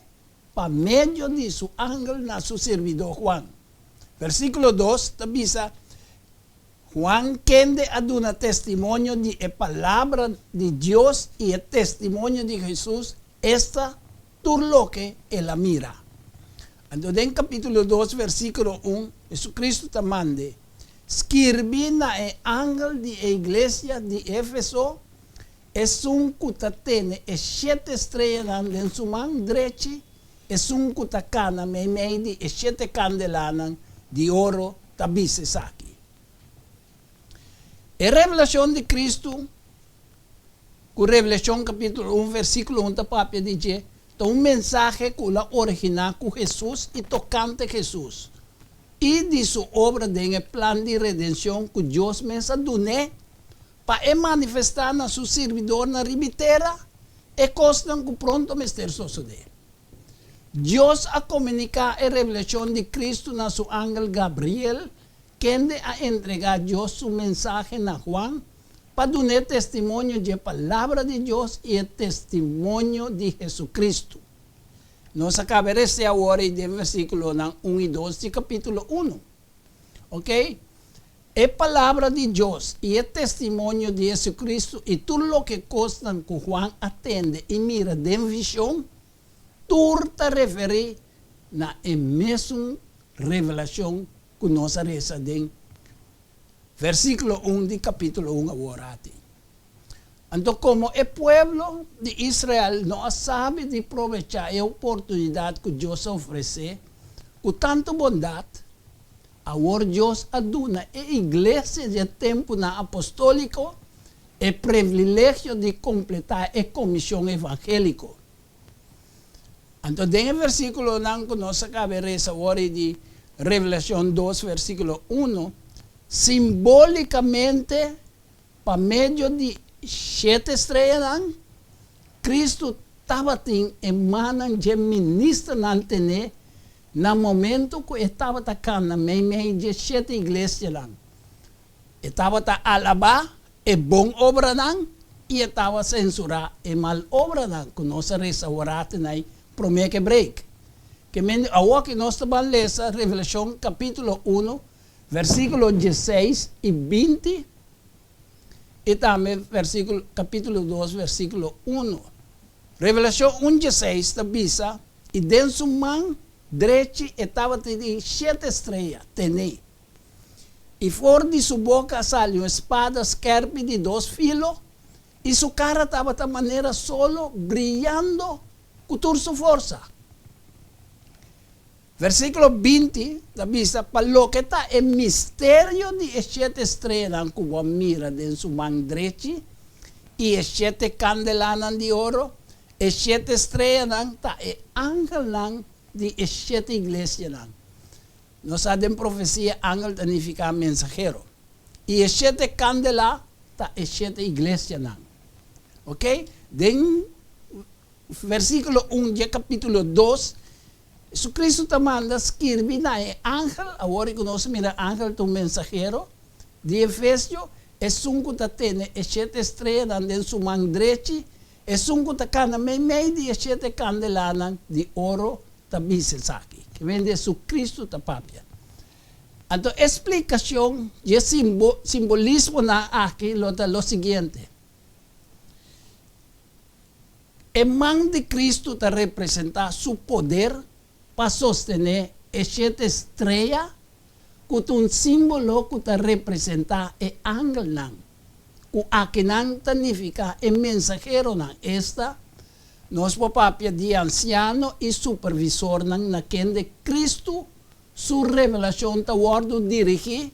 pa medio di su angel na su sirbidó Juan. Versíkulo dos ta bisa, Juan kende a duna testimonio di e palabra di Dios i e testimonio di Hesus, esta, tur loke el a mira. Anto den kapítulo dos versíkulo un, Hesucristo ta mand'é, Skirbi na e angel di e iglesia di Éfeso, Esun ku ta tene e shete streanan den su man drechi, esun ku ta kana meimei di e shete kandelanan di oro, ta bisa esaki. E revelashon di Cristo ku Revelashon kapítulo un versíkulo un ta papia di dje, ta un mensahe ku la originá ku Hesus i tokante Hesus i di su obra den e plan di redenshon ku Dios mes a dun'é pa e manifestá na su sirbidornan riba e tera e kosnan ku pronto mester sosodé. Dios a komuniká e revelashon di Kristu na su angel Gabriel, kende a entregá Dios su mensahe na Juan pa dun'é testimonio dje Palabra di Dios i e testimonio di Hesucristo. Nos a kaba reste awor ei den versíkulonan un i dos di kapítulo unu. Oke? E Palabra di Dios i e testimonio di Hesucristo i tur loke kosnan ku Juan a tende i mira den vishon, tur ta referí na e mesun revelashon ku nos a resa den Versíkulo un di kapítulo un awor ati. Anto komo e pueblo di Israel no a sabi di probechá e oportunidat ku Dios a ofresé ku tantu bondat, awor Dios a duna e iglesia di e tempunan apostóliko e privilegio di kompletá e komishon evangéliko. Anto den e versíkulonan ku nos a kaba e resa awor ei di Revelashon dos versíkulo uno, simbólikamente pa medio di shete streanan, Kristu tabatin e mannan dje ministernan tené na momento ku e tabata kana meimei dje shete iglesianan. E tabata alabá e bon obranan i e tawa sensurá e mal obranan ku nos a resa wara tenai promé ku e break. Ke men awor ku nos ta ban lesa Revelashon kapítulo uno versíkulo diesseis i binti i tambe versíkulo kapítulo dos versíkulo uno. Revelashon un diesseis ta bisa, I den su man drechi e tabatin shete strea tené. I for di su boka a sali un spada skèrpi di dos filo, i su kara tabata manera solo briyando ku tur su forsa. Versíkulo 20 ta bisa, Pa loke ta e misterio di e shete streanan ku bo a mira den su man drechi i e shete kandelanan di oro, e shete streanan ta e angelnan di e shete iglesianan. Nos sa den profesia angel ta nifiká mensahero. I e shete kandela ta e shete iglesianan. Ok? Den versíkulo un dje kapítulo dos, Jesucristo ta manda skirbi na e angel, awor ku nos mira angel ta un mensahero, di Efesio, esun ku ta tene e shete streanan den su man drechi, esun ku ta kana meimei di e shete kandelanan di oro ta bisa esaki, ke men di Jesucristo ta papia. Anto e splikacion dje simbolismonan aki lo ta lo siguiente, E man di Cristo ta representa su poder pa sostene e shete strea ku ta un simbolo ku ta representa e angelnan, ku akinan ta nifica e mensaheronan, esta, Nos por papia di ansiano i supervisornan na kende Kristu su revelashon ta wòrdu dirigí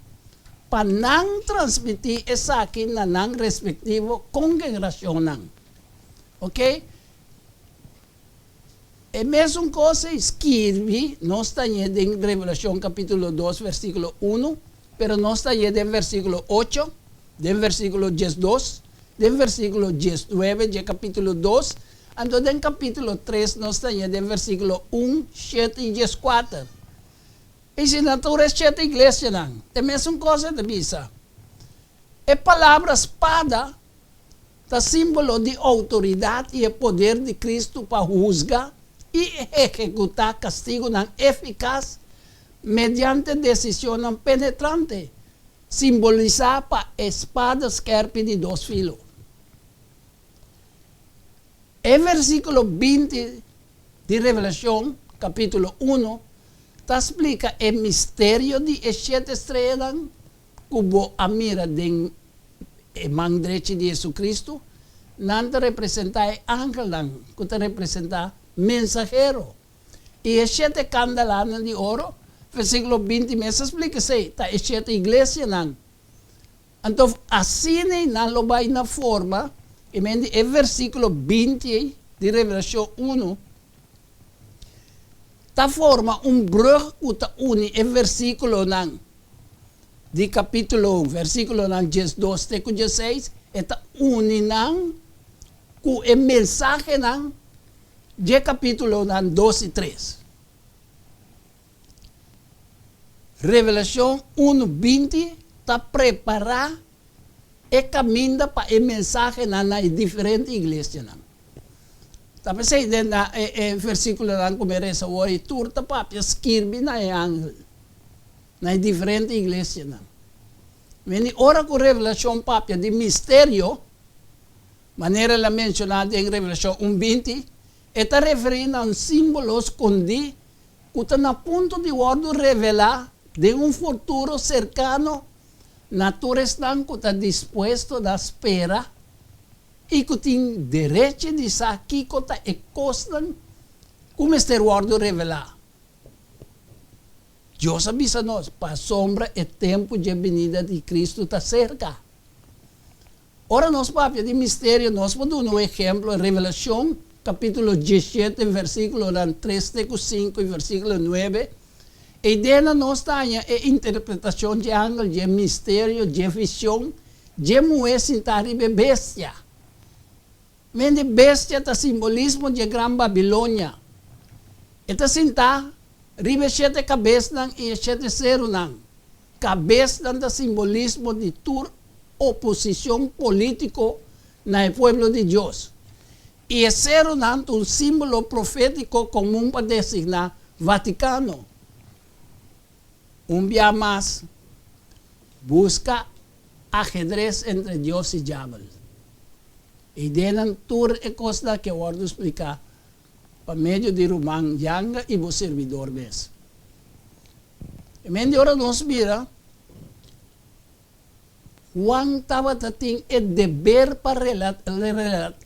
pa nan transmití esaki na nan respektivo kongregrashonnan. Oke? E mesun kos ei skirbi nos ta hañ'é den Revelashon kapítulo dos versíkulo unu, pero nos ta hañ'é den versíkulo ocho, den versíkulo diesdos, den versíkulo diesnuebe dje kapítulo dos, anto den kapítulo tres nos ta hañ'é den versíkulo un, shete i dieskuater. I si na tur e shete iglesianan, e mesun kos e ta bisa. E palabra spada ta símbolo di outoridat i e poder di Kristu pa husga i ehekutá kastigunan efikas mediante desishonnan penetrante, simbolisá pa e spada skèrpi di dos filo. E versíkulo 20 di Revelashon kapítulo uno ta splika e misterio di e shete streanan ku bo a mira den e man drechi di Jesucristo, nan ta representá e angelnan ku ta representá mensahero. I e shete kandelanan di oro, versíkulo 20 mes a splika esei, ta e shete iglesianan. Anto asina ei nan lo bai na forma, i men di e versíkulo 20 ei di Revelashon unu ta forma un brug ku ta uni e versíkulonan di kapítulo un, versíkulonan 12 te ku 16, e ta uni nan ku e mensahenan dje kapítulonan dos i tres. Revelashon unu 20 ta prepará e kaminda pa e mensahenan na e diferente iglesianan. Ta p'esei den na e e versíkulonan ku mi resa awor i tur ta papia skirbi na e angel, na e diferente iglesianan. Meni ora ku Revelashon papia di misterio, manera el a menshoná den Revelashon un 20, e ta referí na un símbolo skondí ku ta na punto di wòrdu revelá den un futuro serkano na tur esnan ku ta dispuesto na spera i ku tin derechi di sa kiko ta e kosnan ku mester wòrdu revelá. Dios a bisa nos, Pasobra e tempu dje binida di Kristu ta serka. Ora nos papia di misterio, nos por duna un ehemplo, Revelashon kapítulo 17, versíkulonan tres te ku sinku i versíkulo nuebe. Eidenan nos ta haña e interpretashon dje angel dje misterio dje vision dje muhé sintá riba e bestia. Mende bestia ta simbolismo dje Gran Babilonia. E ta sintá riba e shete kabesnan i e shete serunan. Kabesnan ta simbolismo di tur oposishon polítiko na e pueblo di Dios. I e serunan ta un símbolo profétiko komun pa designá Vatikano. Un bia mas, buska ahedres entre Dios i Diabel. I denan tur e kosnan ke wòrdu spliká pa medio di ruman Janga i bo sirbidor mes. E men di ora nos mira, Juan tabata tin e deber pa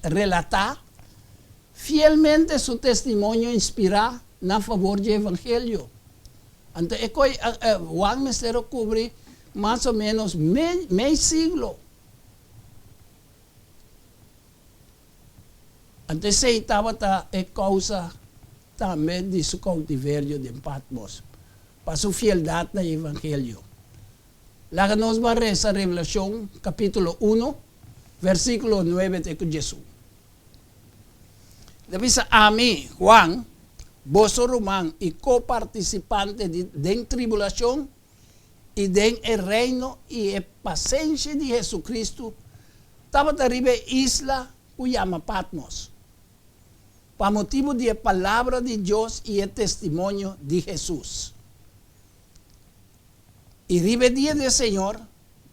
relatá fielmente su testimonio inspirá na fabor dje evangelio. Anto e koi Juan mester a kubri mas o ménos mei siglo. Anto esei tabata e kousa tambe di su koutiverio den Patmos, pa su fieldat na e evangelio. Laga nos ban resa Revelashon kapítulo uno, versíkulo nuebe te ku diesun. Ta bisa, Ami, Juan, boso ruman i ko-partisipante di den tribulashon i den e reino i e pasenshi di Hesukristu, tabata riba e isla ku yama Patmos, pa motibu di e palabra di Dios i e testimonio di Hesus. I riba e dia di e Señor,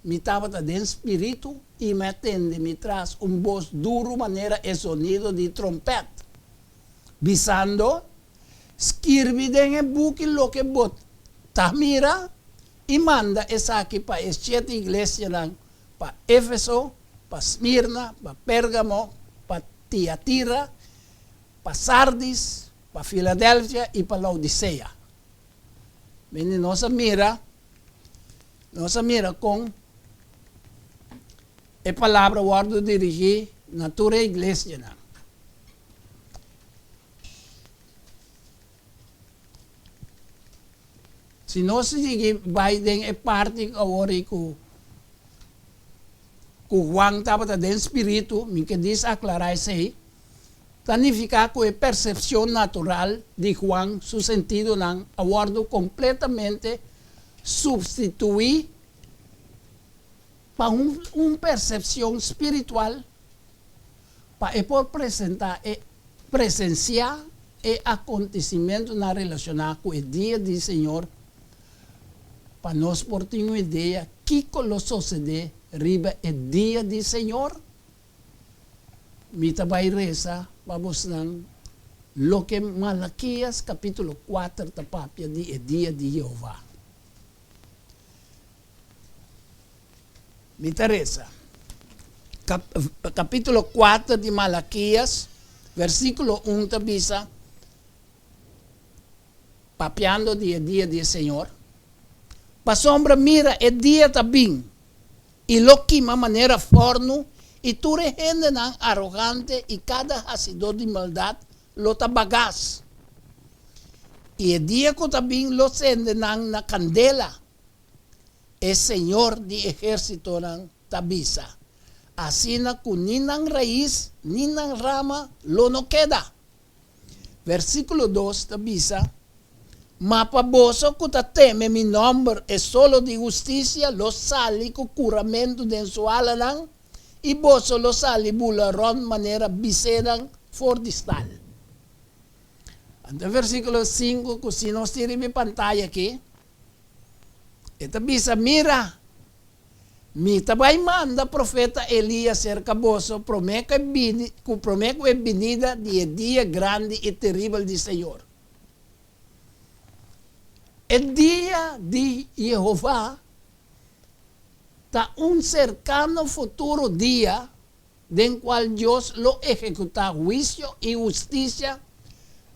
mi tabata den spiritu i mi a tende mi tras un bos duru manera e zonido di trompèt, bisando, Skirbi den e buki loke bo ta mira i manda esaki pa e shete iglesianan, pa Éfeso, pa Smirna, pa Pérgamo, pa Tiatira, pa Sardis, pa Filadelfia i pa Laodisea. Mende nos a mira, nos a mira kon e palabra wòrdu dirigí na tur e iglesianan. Si nos sigui bai den e parti awor ei ku ku Juan tabata den spiritu, mi ke dis aklará esei, Ta nifiká ku e persepshon natural di Juan su sentidonan a wòrdu kompletamente supstituí pa un un persepshon spiritual pa e por presentá e presensiá e akontesimentunan relashoná ku e dia di Señor pa nos por tin un idea kiko lo sosodé riba e dia di Señor. Mi ta bai resa pa bosnan loke Malakias kapítulo kuater ta papia di e dia di Jehová. Mi ta resa. Kapítulo kuater di Malakias, versíkulo un ta bisa, papiando di e dia di e Señor, Pasobra mira, e dia ta bin, I lo kima manera fòrnu, i tur e hendenan arogante i kada hasidó di maldat lo ta bagas. I e dia ku ta bin lo sende nan na kandela, e Señor di ehérsitonan ta bisa, asina ku ni nan rais ni nan rama lo no keda. Versíkulo dos ta bisa, Ma pa boso ku ta teme mi nòmber e solo di hustisia lo sali ku kuramentu den su alanan, i boso lo sali bula rònt manera bisenan for di stal. Anto e versíkulo sinku ku si nos tin riba e pantaya aki, e ta bisa, Mira! Mi ta bai manda profeta Elias serka boso promé ku e bini, ku promé ku e binida di e dia grandi i teribel di Señor. E dia di Yehova ta un serkano futuro dia den kual Dios lo ehekutá huisio i hustisia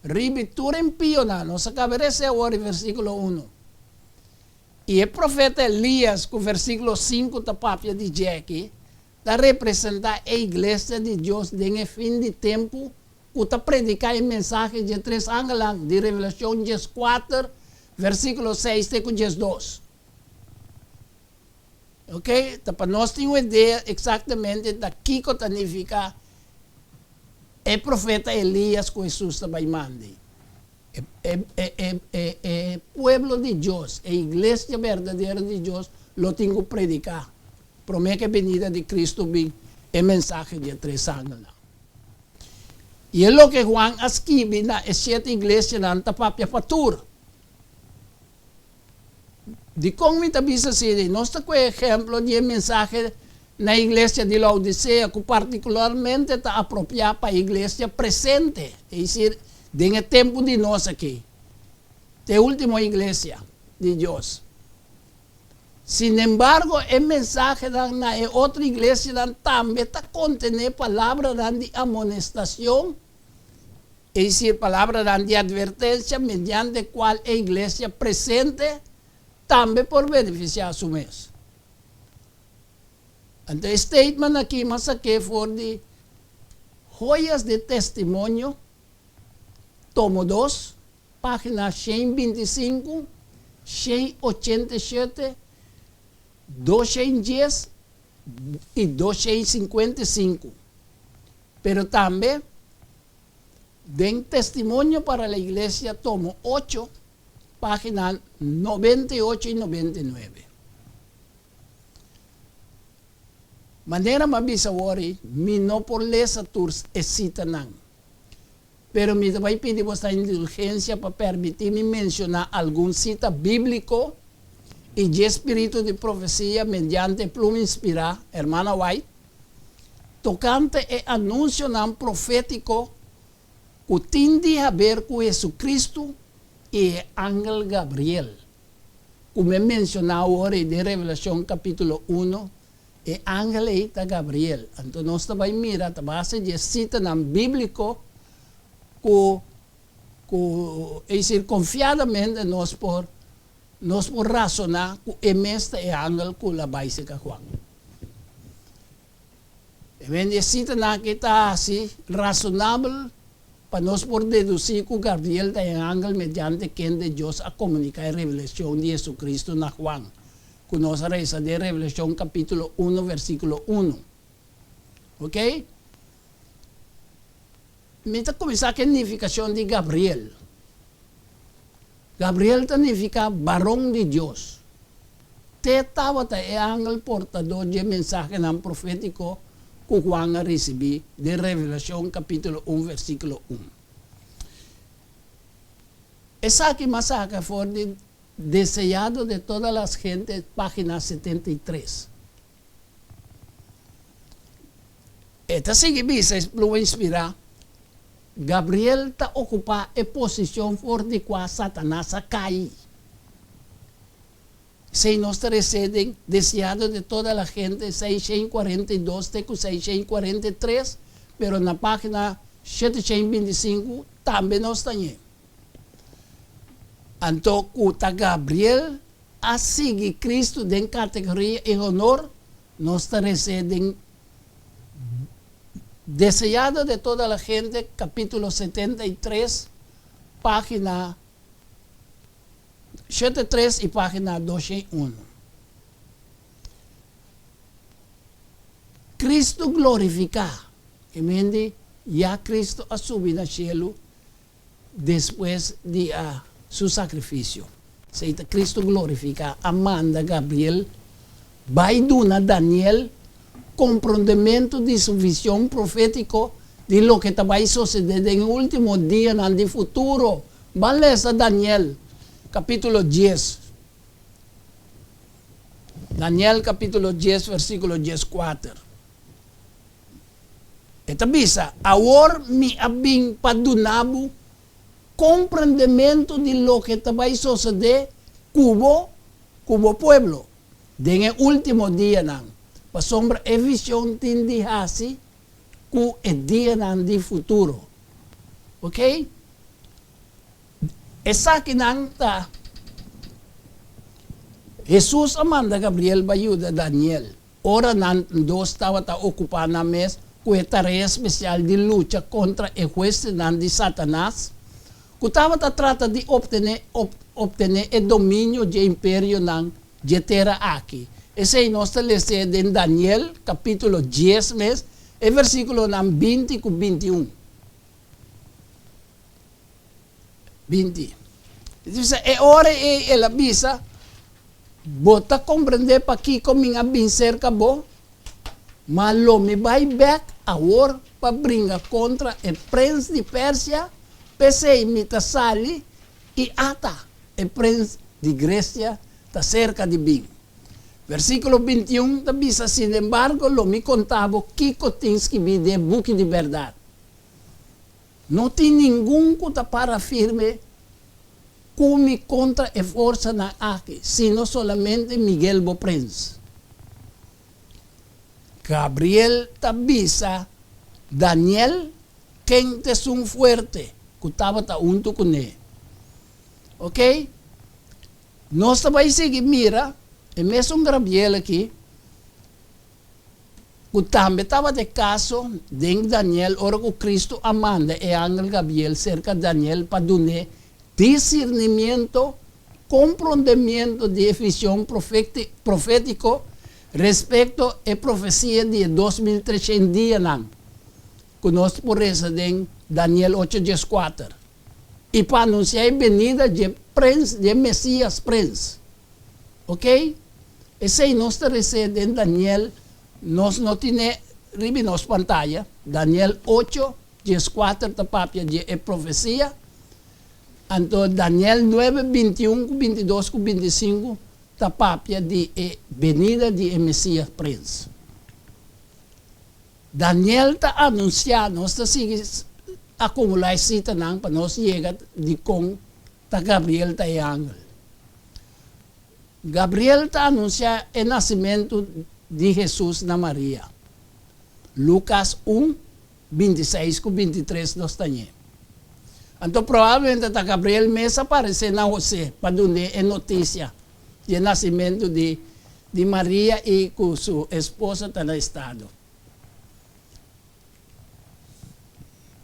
riba tur impionan. Nos a kaba resa awor e versíkulo unu. I e profeta Elias ku versíkulo sinku ta papia di dje aki, ta representá e iglesia di Dios den e fin di tempu ku ta prediká e mensahe dje tres angelnan di Revelashon dieskuater, versíkulo seis te ku diesdos. Oke, ta pa nos tin un idea eksaktamente ta kiko ta nifiká. E profeta Elias ku Hesus ta bai manda. E pueblo di Dios, e iglesia berdadero di Dios lo tin ku prediká promé ku e benida di Kristu bin e mensahe di e tres angelnan. I e loke Juan a skibi na e shete iglesianan ta papia pa tur. Dikon mi ta bisa asina? Nos ta ku e ehemplo di e mensahe na iglesia di Laodisea ku partikularmente ta apropiá pa e iglesia presente, es desir, den e tempu di nos aki, ta e último iglesia di Dios. Sinembargo, e mensahenan na e otro iglesianan tambe ta kontené palabranan di amonestashon, es desir, palabranan di atvertensia mediante kual e iglesia presente tambe por benefisiá su mes. Anto e statement aki m'a sak'é for di Joyas de Testimonio, tomo dos, página 125, 187, 210 i 255. Pero tambe den Testimonio para la Iglesia, tomo ocho, página 98 i 99. Manera m'a bisa awor, mi no por lesa tur e sitanan. Pero mi ta bai pidi boso indulgensia pa permití mi menshoná algun sita bíbliko i dje spiritu di profesia mediante e pluma inspirá, Hermana White, tokante e anunsionan profétiko ku tin di haber ku Hesukristu i e angel Gabriel, ku mi a menshoná awor ei den Revelashon kapítulo uno. E angel ei ta Gabriel. Anto nos ta bai mira ta base di e sitanan bíbliko ku ku es desir konfiadamente nos por nos por rasoná ku e mes ta e angel ku la bai serka Juan. E men di e sitanan aki ta hasi rasonabel pa nos por dedusí ku Gabriel ta e angel mediante kende Dios a komuniká e revelashon di Jesucristo na Juan. Ku nos a resa den Revelashon kapítulo uno versíkulo uno. Oke? Mi ta kuminsá ku e nifikashon di Gabriel. Gabriel ta nifiká baron di Dios. Te tabata e angel portadó dje mensahenan profétiko ku Juan a risibí den Revelashon kapítulo un versíkulo un. Esaki m'a saka for di Deseado de todas las gentes, página 73. E ta sigui bisa es pluma inspirá, Gabriel ta okupá e posishon for di kua Satanas a kai. Esei nos ta resé den Deseado de toda la gente, 642 te ku 643, pero na página 725 tambe nos ta ñe. Anto ku ta Gabriel a sigui Kristu den kategoria i honor, nos ta res'é den Deseado de toda la gente, kapítulo 73, página 73 i página 201. Kristu glorifiká, e mende ya Kristu a subi na shelu Despues di a Su sakrifisio, esei ta Kristu glorifiká, a manda Gabriel bai duna Daniel komprondementu di su vision profétiko di loke ta bai sosodé den e último dianan di futuro. Ban lesa Daniel, kapítulo dies. Daniel, kapítulo dies, versíkulo dieskuater. E ta bisa, Awor mi a bin pa duna bo komprendementu di loke ta bai sosodé ku bo, ku bo pueblo, den e último dianan, pasobra e vision tin di hasi ku e dianan di futuro. Oke? Esakinan ta, Hesus a manda Gabriel bai yuda Daniel. Ora nan dos tabata okupá nan mes ku e tarea spesial di lucha kontra e huestenan di Satanas, ku tabata trata di optené optené e dominio dje imperionan dje tera aki. Esei nos ta les'é den Daniel kapítulo dies mes, e versíkulonan 20 ku 21. 20. E ta bisa, E ora ei el a bisa, Bo ta komprendé pakiko mi a bin serka bo? Ma lo mi bai bèk awor pa bringa kontra e prens di Persia, p'esei mi ta sali i ata e prens di Gresia ta serka di bin. Versíkulo 21 ta bisa, Sinembargo, lo mi konta bo kiko tin skibí den e buki di bèrdat. No tin ningun ku ta para firme ku mi kontra e forsanan aki, sino solamente Miguel bo prens. Gabriel ta bisa Daniel ken ta esun fuerte ku tabata huntu kuné. Oke, nos ta bai sigui mira e mesun Gabriel aki. Ku tambe tabata e kaso den Daniel ora ku Kristu a manda e angel Gabriel serka Daniel pa dun'é disirnimiento, komprondemiento di e vision profétiko respekto e profesia di e 2300 dianan ku nos por resa den Daniel ocho 14, i pa anunsiá e benida dje Prens, dje Mesias Prens. Ok? Esei nos ta resé den Daniel, nos no tine riba nos pantaya, Daniel ocho, 14 ta papia dje e profesia, anto Daniel nuebe, 21 ku 22 ku 25 ta papia di e benida di e Mesias Prins. Daniel ta anunsiá, nos ta sigui akumulá e sitanan pa nos yega dikon Ta Gabriel ta e angel. Gabriel ta anunsiá e nasimentu di Hesus na Maria. Lukas un, 26 ku 23 nos ta ñe. Anto probablemente ta Gabriel mes a paresé na Hosé pa dun'é e notisia di e nasimentu di di Maria i ku su esposa ta na estado.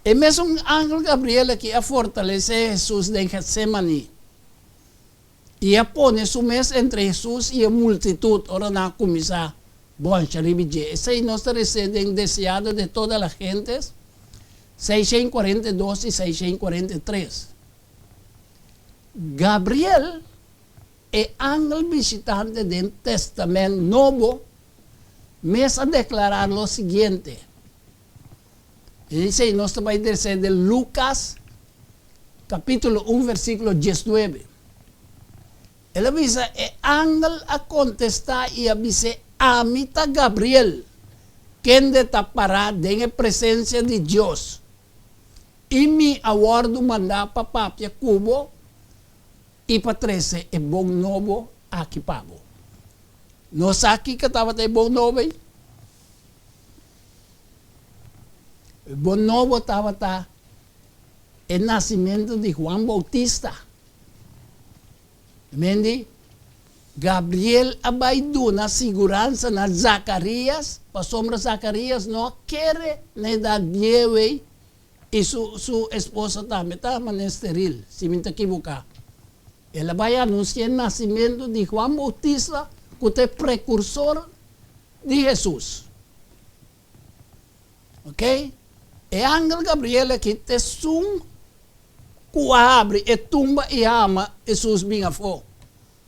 E mesun angel Gabriel aki a fortalesé Hesus den Getsemaní i a pone su mes entre Hesus i e multitut ora nan a kuminsá bòncha riba dje. Esei nos ta resé den Deseado de Todas las Gentes, 642 i 643. Gabriel, e angel bishitante den Tèstamènt Nobo, mes a deklará lo siguiente. I esei nos ta bai dresé den Lukas kapítulo un versíkulo 19. El a bisa, E angel a kontestá i a bis'é, Ami ta Gabriel, kende ta pará den e presensia di Dios, i mi a wòrdu mandá pa papia ku bo i pa trese e bon nobo aki pa bo. Nos sa kiko tabata e bon nobo ei? E bon nobo tabata e nasimentu di Juan Bautista. Mendi, Gabriel a bai duna siguransa na Zakarias, pasobra Zakarias no a kere na edat bieu ei i su su esposa tambe ta manera steril, si mi ta kiboká. El a bai anunsiá e nasimentu di Juan Bautista ku ta e prekursor di Hesus. Ok, e angel Gabriel aki ta esun ku a habri e tumba i hama Hesus bin afó.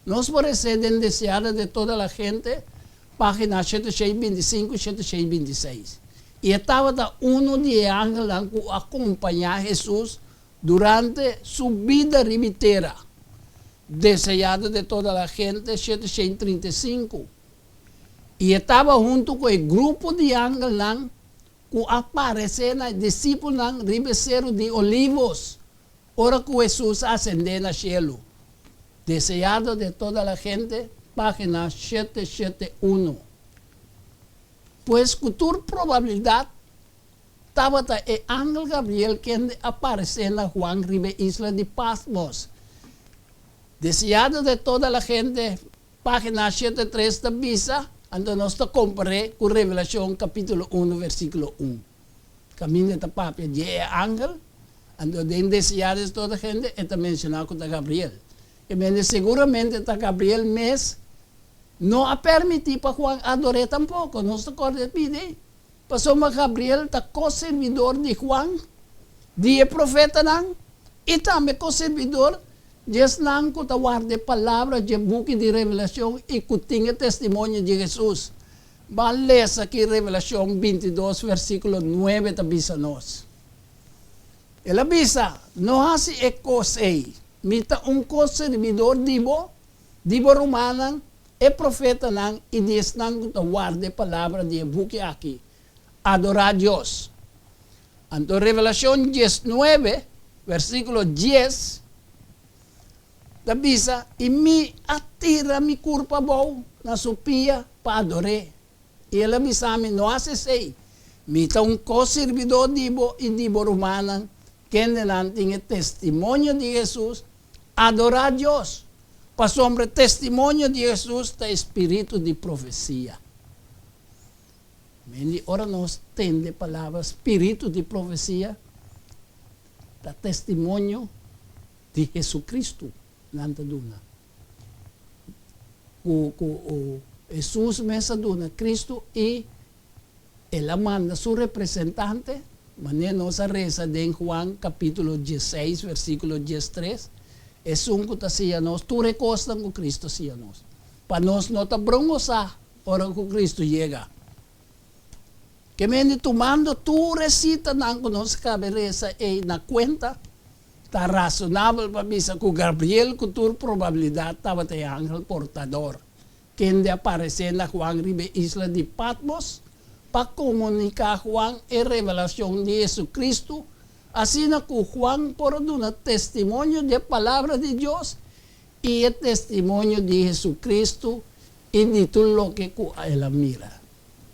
Nos por resé den Deseada de Toda la Gente, página 725 i 726. I e tabata unu di e angelnan ku a kompañá Hesus durante su bida riba e tera. Deseada de Toda la Gente, 735. I e taba huntu ku e grupo di angelnan ku a paresé na e disipelnan riba e seru di Olivos ora ku Hesus a asendé na shelu. Deseado de toda la gente, página 771. Pues ku tur probabilidat tabata e angel Gabriel kende a paresé na Juan riba e isla di Patmos. Deseado de toda la gente, Página 73 ta bisa, anto nos ta kompar'é ku Revelashon kapítulo unu versíkulo un. Kaminda e ta papia dje e angel, anto den Deseado di Toda Hende e ta menshoná ku ta Gabriel. E mende seguramente ta Gabriel mes no a permití pa Juan ador'é tampoko. Nos ta kòrda e pidi, pasobra Gabriel ta ko-sirbidor di Juan, di e profetanan. I tambe ko-sirbidor di esnan ku ta warda e palabra dje buki di Revelashon i ku tin e testimonio di Hesus. Ban lesa ki Revelashon bintidos versíkulo nuebe ta bisa nos. El a bisa, No hasi e kos ei. Mi ta un ko-sirbidor di bo, di bo rumannan, e profetanan i di esnan ku ta warda e palabra di e buki aki. Adorá Dios. Anto Revelashon diesnuebe, versíkulo dies, ta bisa, I mi a tira mi kurpa abou na su pia pa ador'é. I el a bisa mi, No hasi esei. Mi ta un ko-sirbidó di bo i di bo rumannan, kendenan tin e testimonio di Hesus. Adorá Dios, pasobra e testimonio di Hesus ta e spiritu di profesia. Mendi ora nos tende palabra spiritu di profesia, ta testimonio di Jesucristo nan ta duna. Ku ku Hesus mes a duna Cristo i El a manda su representante, manera nos a resa den Juan capítulo diesseis versículo diestres, esun ku ta siña nos tur e kosnan ku Cristo siña nos, pa nos no ta brongosá Ora ku Kristu yega. Ke mende tumando tur e sitanan ku nos kabe resa ei na kuenta, ta rasonabel pa bisa ku Gabriel ku tur probabilidat tabata e angel portador, kende a paresé na Juan riba e isla di Patmos pa komuniká Juan e revelashon di Hesukristu, asina ku Juan por a duna testimonio di e Palabra di Dios i e testimonio di Hesukristu I di tur loke ku el a mira,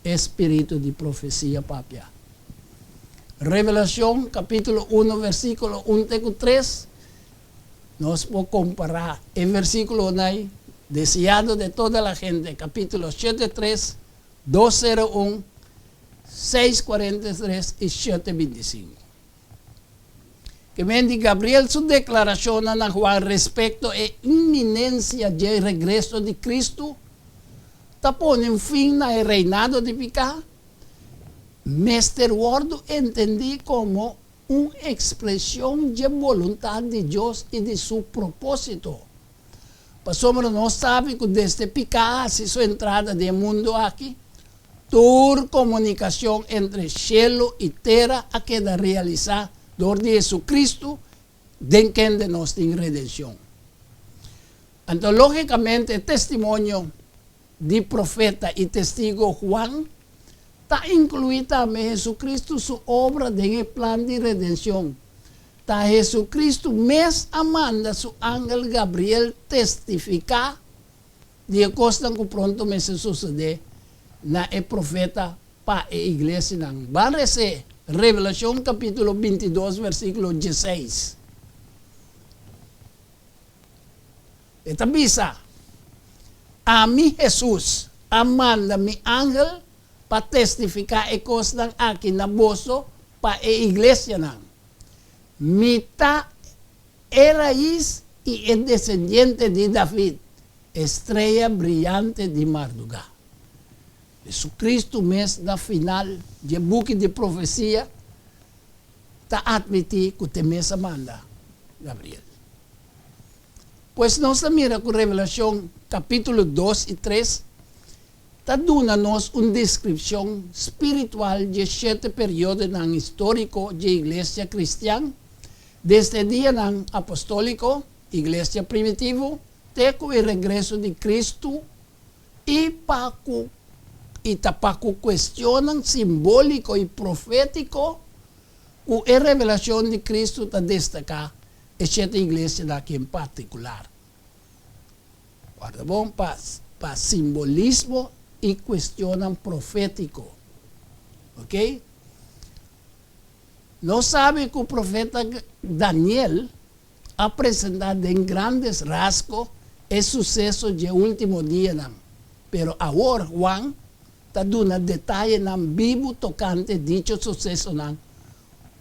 e spiritu di profesia papia. Revelashon kapítulo uno versíkulo un te ku tres, nos por kompará e versíkulonan ei, Deseado de toda la gente, kapítulo shete tres, dos sero un, seis kuarenta i tres i shete binti sinku. Ke men di Gabriel su deklarashonnan na Juan respekto e inminensia dje regreso di Kristu ta pone un fin na e reinado di piká, mester wòrdu entendí komo un ekspreshon dje boluntat di Dios i di su propósito. Pasobra nos sabi ku desde piká a hasi su entrada den e mundu aki, Tur komunikashon entre shelu i tera a keda realisá dor di Jesucristo, den kende nos tin redenshon. Anto lógikamente e testimonio di profeta i testigo Juan ta inkluí tambe Jesucristo su obra den e plan di redenshon. Ta Jesucristo mes a manda su angel Gabriel testifiká Di e kosnan ku pronto mester sosodé na e profeta pa e iglesianan. Ban res'é Revelashon kapítulo bintidos versíkulo dieseis. E ta bisa, Ami, Hesus, a manda mi angel pa testifiká e kosnan aki na boso pa e iglesianan. Mi ta E rais i e desendiente di David, e strea briyante di mardugá. Jesucristo mes na final dje buki di profesia ta admití cu t'e mes a manda Gabriel. Pues nos ta mira cu Revelacion capítulo dos i tres ta duna nos un descripcion spiritual dje shete periodonan histórico dje iglesia cristian, Desde e dianan apostóliko, Iglesia primitivo, te ku e regreso di Kristu i pa ku i ta pa ku kuestionnan simbóliko i profétiko ku e revelashon di Kristu ta destaká e shete iglesianan aki en partikular. Warda bon pa pa simbolismo i kuestionnan profétiko. Oke? Nos sabi ku profeta Daniel a presentá den grandes rasgo e suseso dje último dianan, pero awor Juan ta duna detayenan bibu tokante dicho susesonan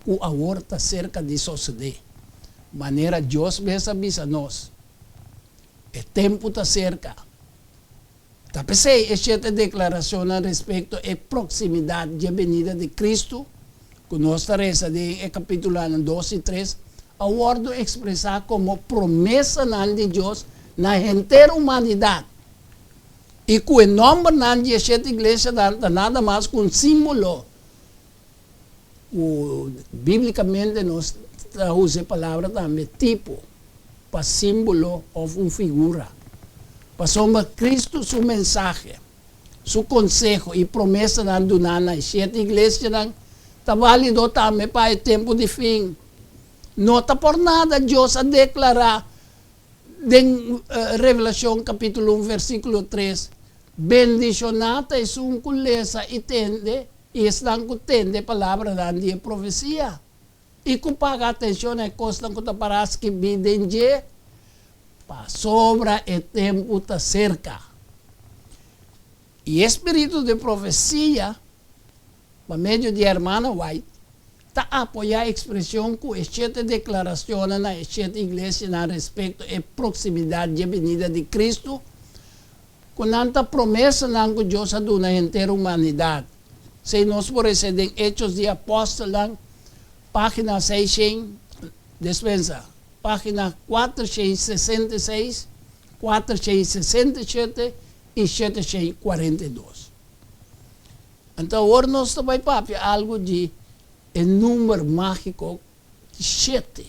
ku awor ta serka di sosodé. Manera Dios mes a bisa nos, e tempu ta serka. Ta p'esei e shete deklarashonnan respekto e proksimidat dje benida di Kristu, ku nos ta resa den e kapitulonan dos i tres, a wòrdu ekspresá komo promesanan di Dios na henter humanidat, i ku e nòmbernan di e shete iglesianan ta nada mas ku un símbolo, ku bíblikamente nos ta usa e palabra tambe tipo, pa símbolo òf un figura. Pasobra Kristu su mensahe, su konseho i promesanan duná na e shete iglesianan ta válido tambe pa e tempu di fin. No ta por nada Dios a deklará den Revelashon kapítulo un versíkulo tres, Bendishoná ta esun ku lesa i tende i esnan ku tende e palabranan di e profesia i ku paga atenshon na e kosnan ku ta pará skibí den dje, pasobra e tempu ta serka. I e spiritu di profesia, pa medio di Hermana White, ta apoyá ekspreshon ku e shete deklarashonnan na e shete iglesianan respekto e proksimidat dje binida di Kristu, ku nan ta promesanan ku Dios a duna henter humanidat. Esei nos por hesé den Hechos di Apòstelnan, página seishen, despensa, página 466, 467 i 742. Anto awor nos ta bai papia algu di e number mágiko shete.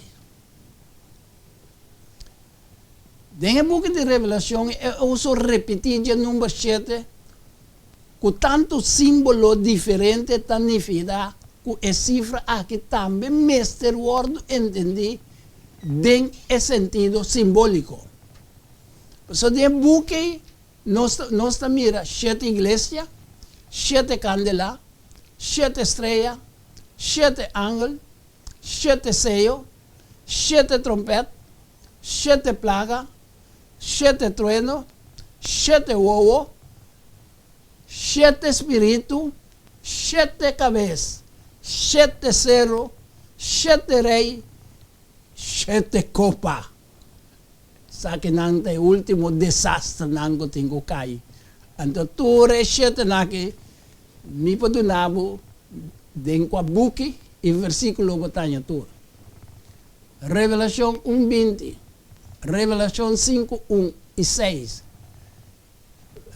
Den e buki di Revelashon e uso repití dje number shete ku tantu símbolo diferente ta nifiká ku e sifra aki tambe mester wòrdu entendí den e sentido simbóliko. Pasobra den e buki nos nos ta mira shete iglesia, shete kandelá, shete strea, shete angel, shete seyo, shete trompèt, shete plaga, shete trueno, shete wowo, shete spiritu, shete kabes, shete seru, shete rei, shete kopa. Esakinan ta e último desasternan ku tin ku kai. Anto tur e shetenan aki mi por duna bo den kua buki i versíkulo bo ta haña tur. Revelashon un 20, Revelashon 5 un i 6,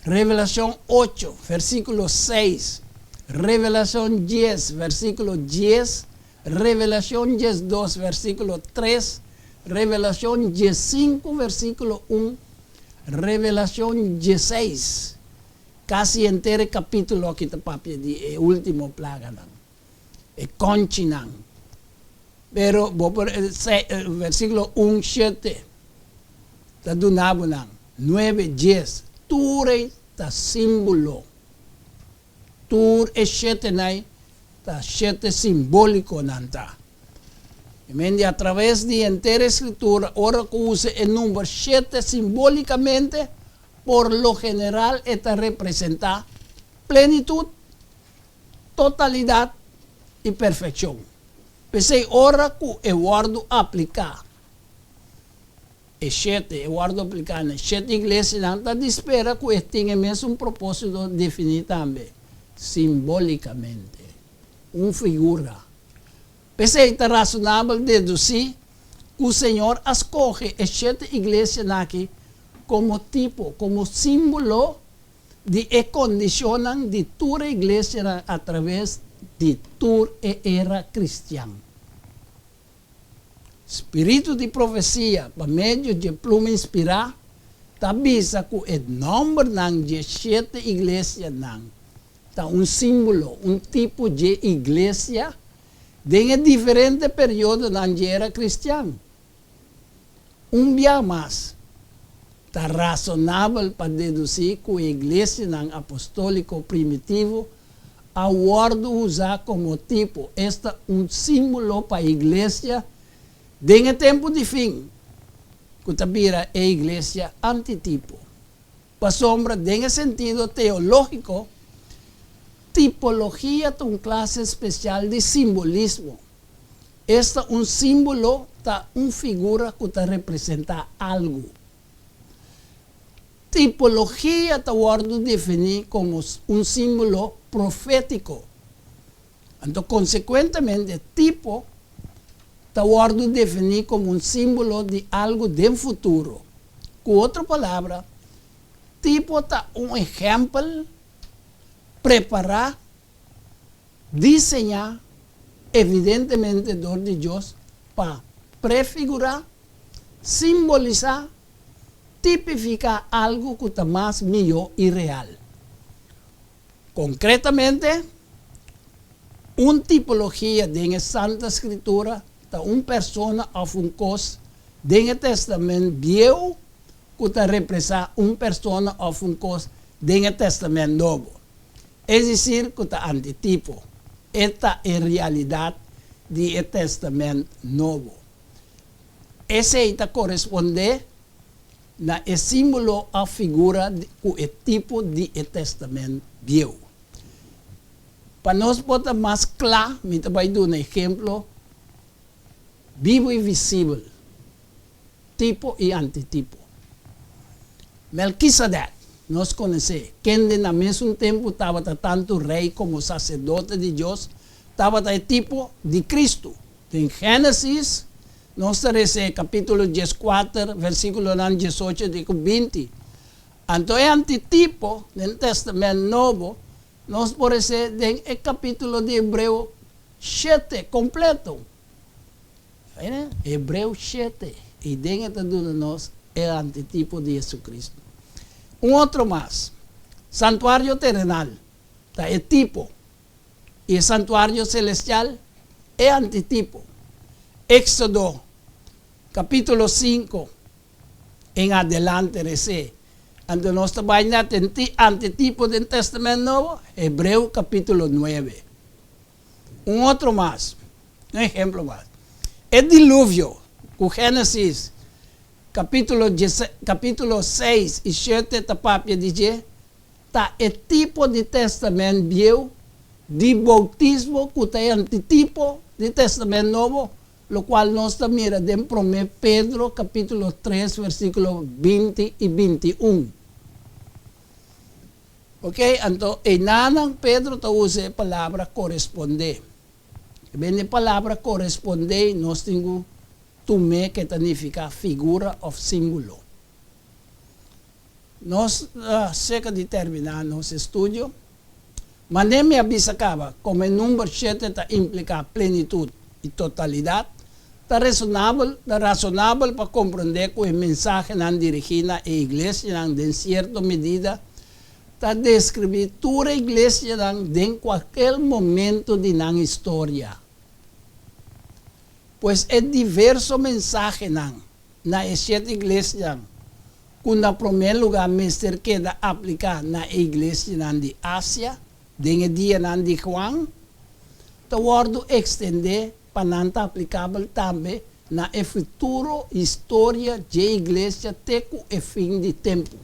Revelashon 8, versíkulo 6, Revelashon 10, versíkulo 10, Revelashon 12, versíkulo 3, Revelashon 15, versíkulo 1, Revelashon 16. Kasi henter e kapítulo aki ta papia di e último plaganan, e kònchinan. Pero bo por versíkulo un, shete ta duna bo nan, nuebe, dies, tur ei ta símbolo. Tur e shetenan ta shete simbóliko nan ta. I men di atraves di henter e Skritura ora ku usa e number shete simbólikamente, por lo general e ta representá plenitut, totalidat i perfekshon. P'esei ora ku e wòrdu apliká e shete, e wòrdu apliká na e shete iglesianan, ta di spera ku e tin e mesun propósito definí tambe simbólikamente, un figura. P'esei ta rasonabel dedusí ku Señor a skohe e shete iglesianan aki komo tipo, komo símbolo di e kondishonnan di tur e iglesianan atraves di tur e era kristian. Spiritu di profesia pa medio dje pluma inspirá ta bisa ku e nòmbernan dje shete iglesianan ta un símbolo, un tipo dje iglesia den e diferente periodonan dje era kristian. Un bia mas, ta rasonabel pa dedusí ku e iglesianan apostóliko primitivo a wòrdu usá komo tipo, esta un símbolo pa e iglesia den e tempu di fin, ku ta bira e iglesia antitipo. Pasobra den e sentido teológiko, tipologia ta un klase spesial di simbolismo. Esta un símbolo ta un figura ku ta representá algu. Tipologia ta wòrdu definí komo un símbolo profétiko. Anto konsekuentemente tipo. ta wòrdu definí komo un símbolo di algu den futuro. Ku otro palabra, tipo ta un ehèmpel prepará, diseñá evidentemente dor di Dios pa prefigurá, simbolisá, tipifiká algu ku ta mas mihó i real. Konkretamente, un tipologia den e Santa Skritura ta un persona òf un kos den e Tèstamènt Bieu ku ta represá un persona òf un kos den e Tèstamènt Nobo, es desir ku ta antitipo, e ta e realidat di e Tèstamènt Nobo. Esei ta korespondé na e símbolo òf figura ku e tipo di e Tèstamènt Bieu. Pa nos por ta mas kla, mi ta bai duna ehemplo bibu i visibel, tipo i antitipo. Melkisedek, nos konosé, kende na mesun tempu tabata tantu rei komo saserdote di Dios, tabata e tipo di Kristu. Den Génesis, nos ta resa e kapítulo dieskuater, versíkulonan diesocho te ku binti. Anto e antitipo den Tèstamènt Nobo nos por res'é den e kapítulo di Hebreo shete kompleto. Hebreo shete, i den e ta duna nos e antitipo di Jesucristo. Un otro mas, santuario terenal ta e tipo i e santuario selestial e antitipo. Éxodo capítulo sinku en adelante res'é. Anto nos ta bai na antitipo den Testament Nobo, Hebreo capítulo nuebe. Un otro mas, un ehemplo mas. E diluvio ku Génesis capítulo capítulo seis i shete ta papia di dje, ta e tipo di Testament Bieu di boutismo ku ta e antitipo di Testament Nobo, lokual nos ta mira den Promé Pedro kapítulo tres versíkulo 20 i 21. Oke, anto einanan Pedro ta usa e palabra korespondé. E bende e palabra korespondé nos tin ku tum'é ke ta nifiká figura òf símbolo. Nos ta serka di terminá nos estudio. Manera mi a bisa kaba, komo e number shete ta impliká plenitut i totalidat, ta resonabel ta rasonabel pa komprondé ku e mensahenan dirigí na e iglesianan den sierto medida ta deskribí tur e iglesianan den kualker momento di nan historia. Pues e diverso mensahenan na e shete iglesianan ku na promé lugá mester keda apliká na e iglesianan di Asia den e dianan di Juan, ta wòrdu ekstendé pa nan ta aplikabel tambe na e futuro historia dje iglesia te ku e fin di tempu.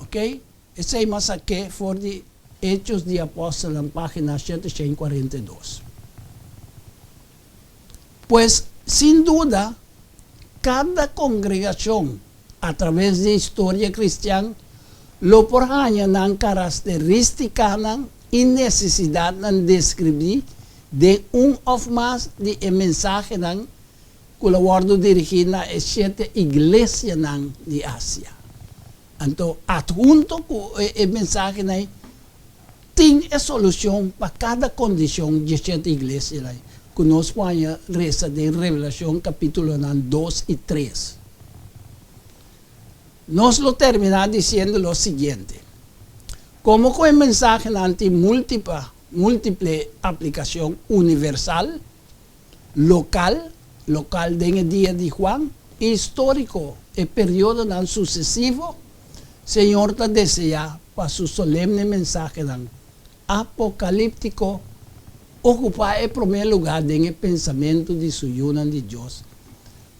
Ok, esei mas sak'é for di Hechos di Apòstelnan página 742. Pues, sin duda, kada kongregashon atraves di historia kristian lo por haña nan karasteristicanan i nesesidatnan deskribí den un òf mas di e mensahenan ku lo wòrdu dirigí na e shete iglesianan di Asia. Anto, adhunto ku e mensahenan ei tin e solushon pa kada kondishon dje shete iglesianan ei ku nos por haña resa den Revelashon kapítulonan dos i tres. Nos lo terminá disiendo lo siguiente, Komo ku e mensahenan tin múltipa múltiple aplikashon universal, lokal, lokal den e dia di Juan, i históriko, e periodonan susesivo, Señor ta deseá pa Su solemne mensahenan apokalíptiko okupá e promé lugá den e pensamentu di Su yunan di Dios,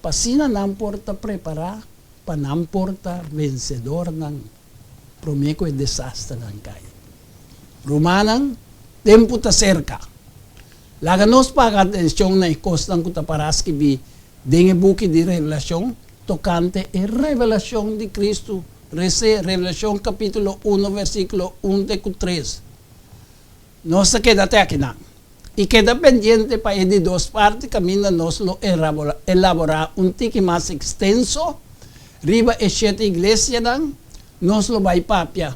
pa asina nan por ta prepará pa nan por ta vensedornan promé ku e desasternan kai. Rumannan, tempu ta serka. Laga nos paga atenshon na e kosnan ku ta pará skibí den e buki di Revelashon tokante e revelashon di Kristu. Res'é Revelashon kapítulo uno versíkulo un te ku tres. Nos ta keda te akinan. I keda pendiente pa e di dos parti kaminda nos lo elaborá un tiki mas ekstenso riba e shete iglesianan. Nos lo bai papia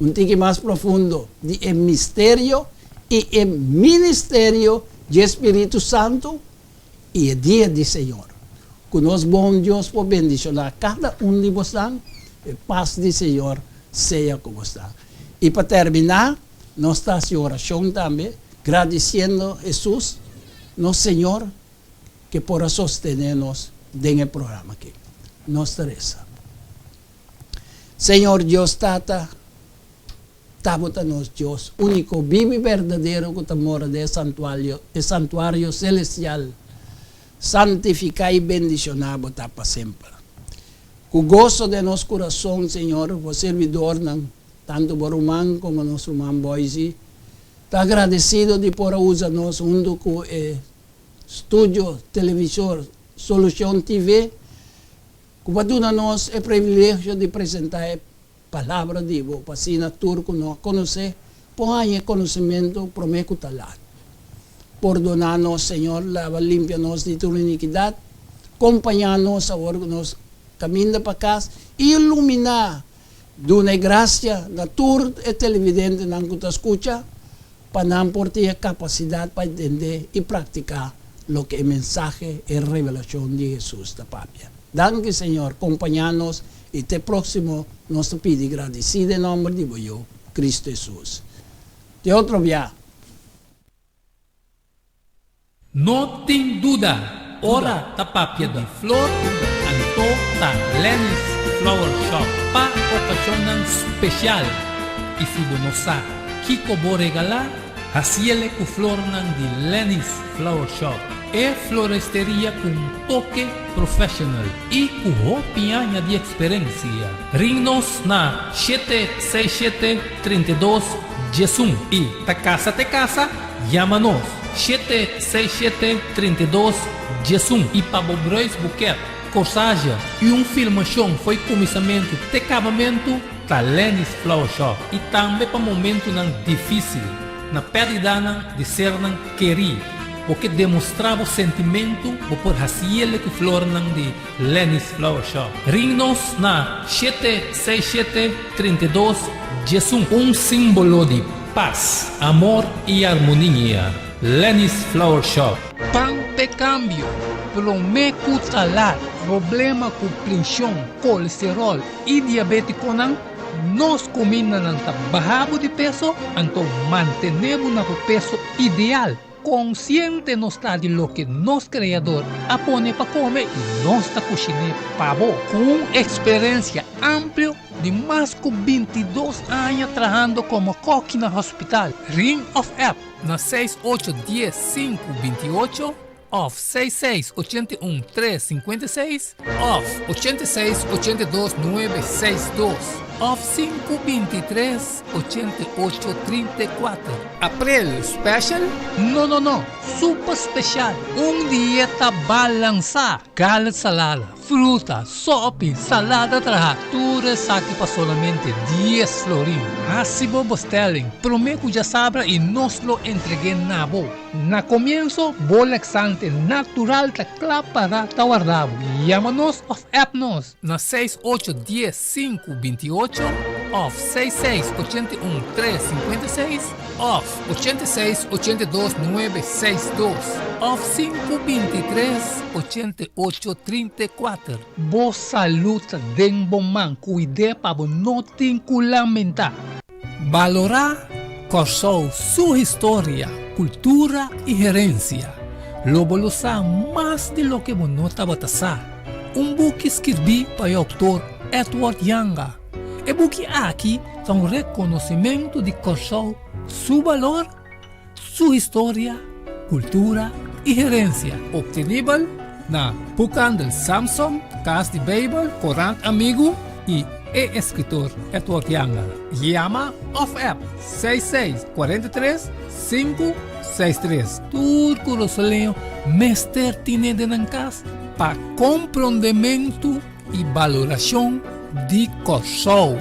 un tiki mas profundo di e misterio i e ministerio dje Spiritu Santu i e dia di Señor. Ku nos bon Dios por bendishoná kada un di bosnan. E pas di Señor sea ku bosnan. I pa terminá, nos ta hasi orashon tambe, gradisiendo Hesus, nos Señor, ke por a sostené nos den e programa aki. Nos ta resa. Señor Dios Tata, ta bo ta nos Dios úniko, bibu i berdadero ku ta mora den e santuario, e santuario selestial. Santifiká i bendishoná bo ta pa semper. Ku goso den nos kurason, Señor, bo sirbidornan, tantu bo ruman komo nos ruman Boise, ta agradesido di por a usa nos huntu ku e studio televisor Solucion TV, ku pa duna nos e privilegio di presentá e Palabra di bo, pa asina tur ku no a konosé por haña e konosementu promé ku ta lat. Pordoná nos, Señor, laba limpia nos di tur inikidat, kompañá nos awor ku nos kaminda pa kas, i iluminá, duna e grasia na tur e televidentenan ku ta skucha, pa nan por tin e kapasidat pa entendé i praktiká loke e mensahe, e revelashon di Hesus ta papia. Danki, Señor, kompañá nos i te próksimo nos ta pidi gradisí den nòmber di bo Yu, Kristu Hesus. Te otro bia! No tin duda, ora ta papia di flor, anto ta Lenny's Flower Shop pa okashonnan spesial. I si bo no sa kiko bo regalá, hasiele ku flornan di Lenny's Flower Shop, e floresteria ku un toke professional i ku hopi aña di eksperensia. Ring nos na shete seis shete 32 diesun i ta kasa te kasa. Yama nos, shete seis shete 32 11 i pa bo bruidsboeket, corsage i un filmashon fo'i kuminsamentu te kabamentu ta Lenny's Flower Shop i tambe pa momentunan difísil, na pèrdidanan di sernan kerí. Bo ke demostrá bo sentimentu, bo por hasiele ku flornan di Lenny's Flower Shop. Ring nos na shete seis shete 32 11. Un símbolo di Pas, amor y armonia. Lenny's Flower Shop. Pan p'e cambio, prome cu ta lat. Problema cu prension, colesterol y diabeticonan, nos cumindanan ta baha bo di peso, anto mantene bo na bo peso ideal. Konsiente nos ta di loke nos Kreador a pone pa kome i nos ta kushiné pa bo. Ku un eksperensia amplio di mas ku 22 aña trahando komo kòki na hospital, ring òf app na seis ocho dies sinku binti ocho òf seis seis 81 3 56 òf 86 82 nuebe seis dos òf sinku 23 88 34. April special? No no no, super special! Un dieta balansá, garlic salada, fruta, sopi, salada trahá, tur esaki pa solamente 10 florin. Hasi bo bestelling promé ku djasabra i nos lo entreg'é na bo. Na komienso, bo laxante natural ta kla pará ta warda bo. Yama nos òf app nos na seis ocho dies sinku 28 òf seis seis 81 tres 56 òf 86 82 nuebe seis dos òf sinku 23 88 34. Bo salú ta den bo man, kuid'é pa bo no tin ku lamentá. Balorá Kòrsou su historia, kultura i herensia. Lo bo lo sa mas di loke bo no tabata sa. Un buki skirbí pa e outor Edward Janga. E buki aki ta un rekonosimentu di Kòrsou su balor, su historia, kultura i herensia. Optenibel na Boekhandel Samson, Kas di Beibel, Korant Amigu i e eskritor Edward Janga. Yama òf app 66 43 5 63. Tur kurasoleño mester tine den nan kas pa komprondementu i balorashon di Kòrsou.